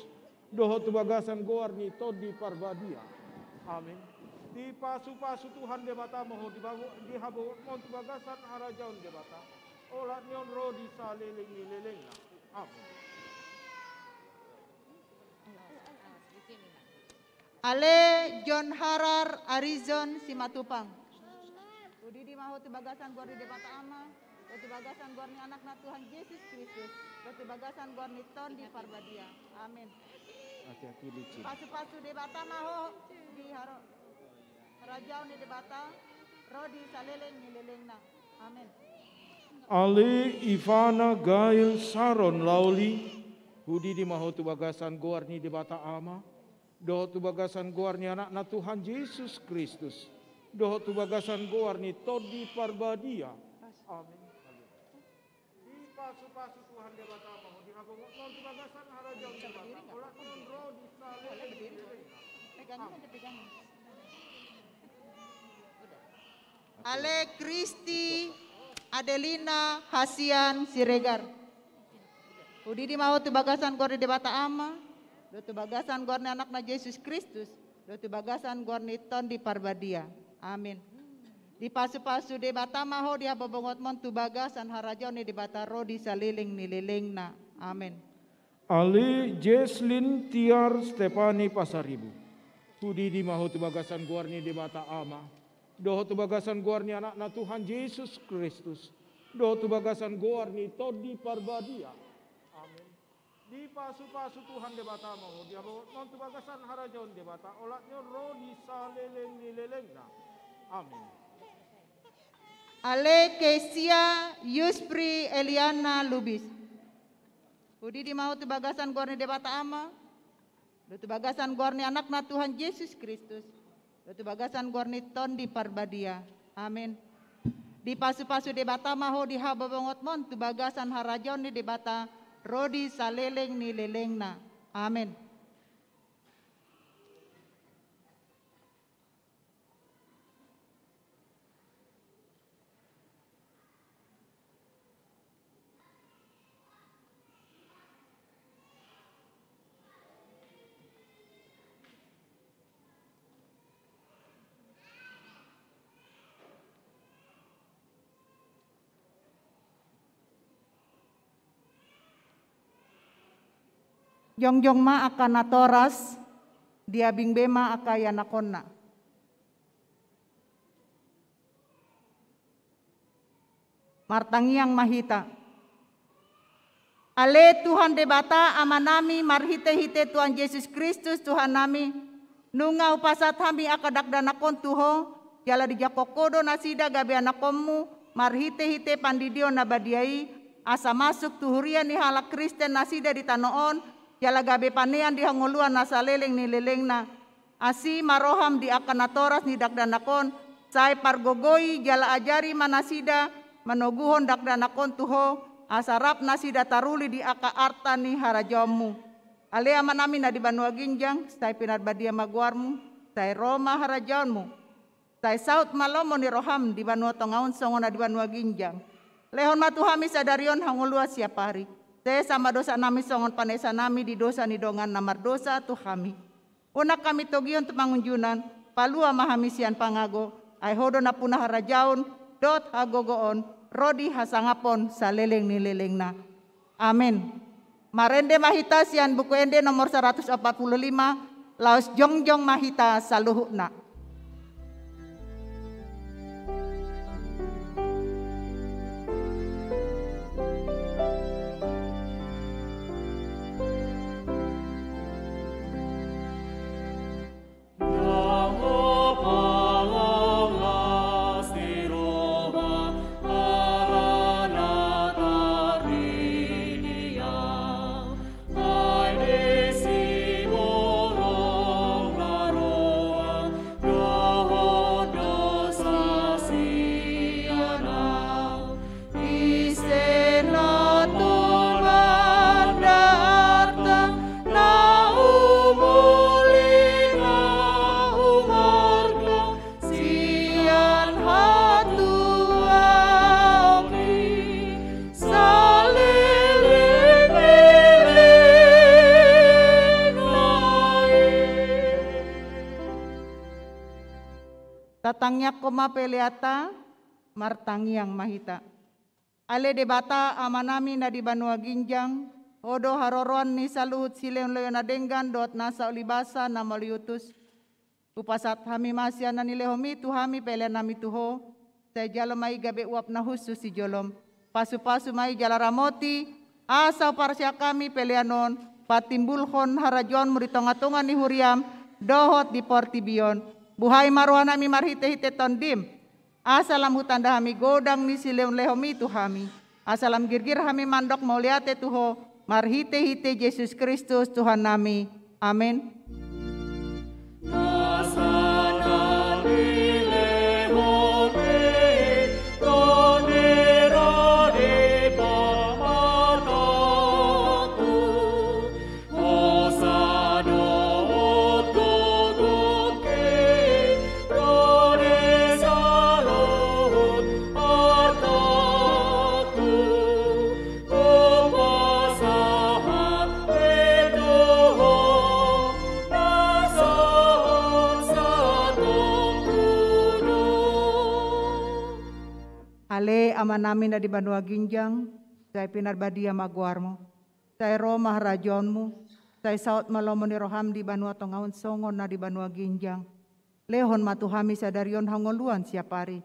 dohot tu bagasan goar ni Tondi Parbadia. Amen. Dipasupasu Tuhan Debata ma ho di bago-, di habobongotmon tu bagasan harajaon Debata, olat ni on ro di saleleng ni lelengna. Amen. Ale John Harar Arizon Simatupang. Hudidi ma ho tu bagasan goar ni Debata Ama, dohot tu bagasan goar ni Anakna Tuhan Jesus Kristus, dohot tu bagasan goar ni Tondi Parbadia. Amen. Hati-hati licin. Dipasupasu Debata ma ho di haro-, harajaon ni Debata ro di saleleng ni lelengna. Amen. Ale Ivana Gail Saron Lauli, hudidi ma ho tu bagasan goar ni Debata Ama, dohot tu bagasan goar ni Anakna Tuhan Jesus Kristus, dohot tu bagasan goar ni Tondi Parbadia. Amen. Dipasupasu Tuhan Debata ma ho di habobongotmon tu bagasan harajaon Debata, olat ni on ro di saleleng ni lelengna. Amen. Ale Kristi Adelina hasian Siregar. Hudidi ma ho tu bagasan goar ni Debata Ama, dohot tu bagasan goar ni Anakna Jesus Kristus, dohot tu bagasan goar ni Tondi Parbadia. Amen. Dipasupasu Debata ma ho di habobongotmon tu bagasan harajaon ni Debata ro di saleleng ni lelengna. Amen. Ale Jesslyn Tiar Stepani Pasaribu. Hudidi ma ho tu bagasan goar ni Debata Ama, dohot tu bagasan goar ni Anakna Tuhan Jesus Kristus, dohot tu bagasan goar ni Tondi Parbadia. Amen. Dipasupasu Tuhan Debata ma ho di habobongotmon tu bagasan harajaon Debata, olat ni on ro di saleleng ni lelengna. Amen. Ale Kesia Yuspri Eliana Lubis. Hudidi ma ho tu bagasan goar ni Debata Ama, dohot tu bagasan goar ni Anakna Tuhan Jesus Kristus, dohot tu bagasan goar ni Tondi Parbadia. Amen. Dipasupasu Debata ma ho di habobongotmon tu bagasan harajaon ni Debata ro di saleleng ni lelengna. Amen. Jongjong ma angka natoras, diabing be ma angka ianakhonna. Martangiang ma hita. Ale Tuhan Debata Amanami, marhitehite Tuhan Jesus Kristus Tuhannami, nunga hupasahat hami angka dakdanak on tu Ho, jala dijangkon Ho do nasida gabe anakkonMu, marhitehite pandidion na badia i, asa masuk tu huria ni halak Kristen nasida di tano on, jala gabe panean di hangoluan na saleleng ni lelengna. Asi ma roham di angka natoras ni dakdanak on, sai pargogoi jala ajari ma nasida manoguhon dakdanak on tu Ho, asa rap nasida taruli di angka arta ni harajaonMu. Ale Amanami na di banua ginjang, sai pinarbadia ma goarMu, sai ro ma harajaonMu. Sai saut ma lomo ni roham di banua tonga on songon na di banua ginjang. Lehon ma tu hami sadari on hangoluan siapari. Sesa ma dosanami songon panesanami di dosa ni dongan na mardosa tu hami. Unang hami togihon tu pangunjunan, palua ma hami sian pangago, ai Ho do nampuna harajaon, dohot hagogoon, ro di hasangapon saleleng ni lelengna. Amen. Marende ma hita sian Buku Ende nomor saratus opat pulu lima, laos jongjong ma hita saluhutna. Ise na tolan da arta, na umuli na umorga, sian hatuaon i saleleng ni lelengna i. Tatangiangkon ma peleanta, martangiang ma hita. Ale Debata Amanami na di banua ginjang, Ho do haroroan ni saluhut silehonlehon na denggan dohot nasa ulibasa na mauliutus. Hupasahat hami ma sian na nilehonMi tu hami peleannami tu Ho, sai jalo ma i gabe uap na hushus di jolom. Pasupasu ma i jala ramoti, asa huparsiak hami pelean on patimbulhon harajaonMu di tongatonga ni huriaM dohot di portibi on. Buhai ma rohanami marhitehite TondiM, asa lam hutanda hami godang ni silehonlehonMi tu hami, asa lam girgir hami mandok mauliate tu Ho, marhitehite Jesus Kristus Tuhannami. Amen. Ale Amanami na di banua ginjang, sai pinarbadia ma goarMu. Sai ro ma harajaonMu, sai saut ma lomo ni rohaM di banua tonga on songon na di banua ginjang. Lehon ma tu hami sadari on hangoluan siapari.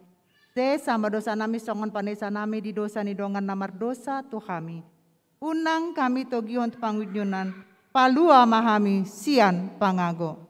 Sesa ma dosanami songon panesanami di dosa ni dongan na mardosa tu hami. Unang hami togihon tu pangunjunan, palua ma hami sian pangago.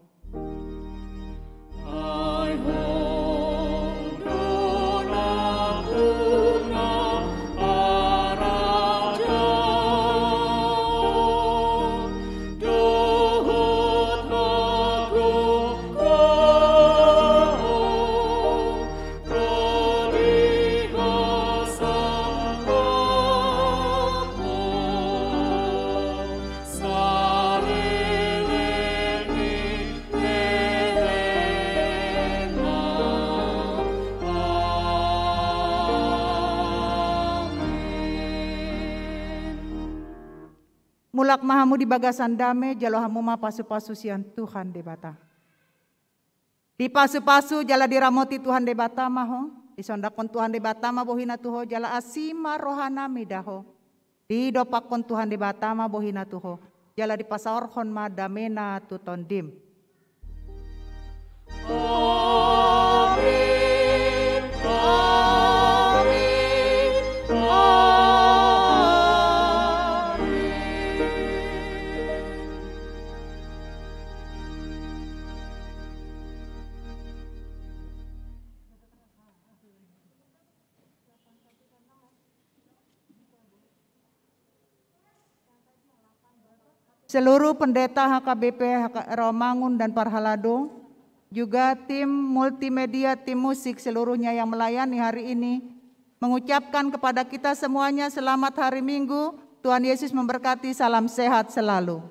Mulak ma hamu di bagasan dame, jalo hamu ma pasupasu sian Tuhan Debata. Dipasupasu jala diramoti Tuhan Debata ma ho, disondangkon Tuhan Debata ma bohina tu ho, jala asi ma rohanami da ho. Didompakkon Tuhan Debata ma bohina tu ho, jala dipasaorhon ma damena tu tondim. Amin, amin, amin. seluruh pendeta H K B P, H K, Rawamangun dan Parhalado, juga tim multimedia, tim musik, seluruhnya yang melayani hari ini, mengucapkan kepada kita semuanya selamat hari Minggu. Tuhan Yesus memberkati, salam sehat selalu.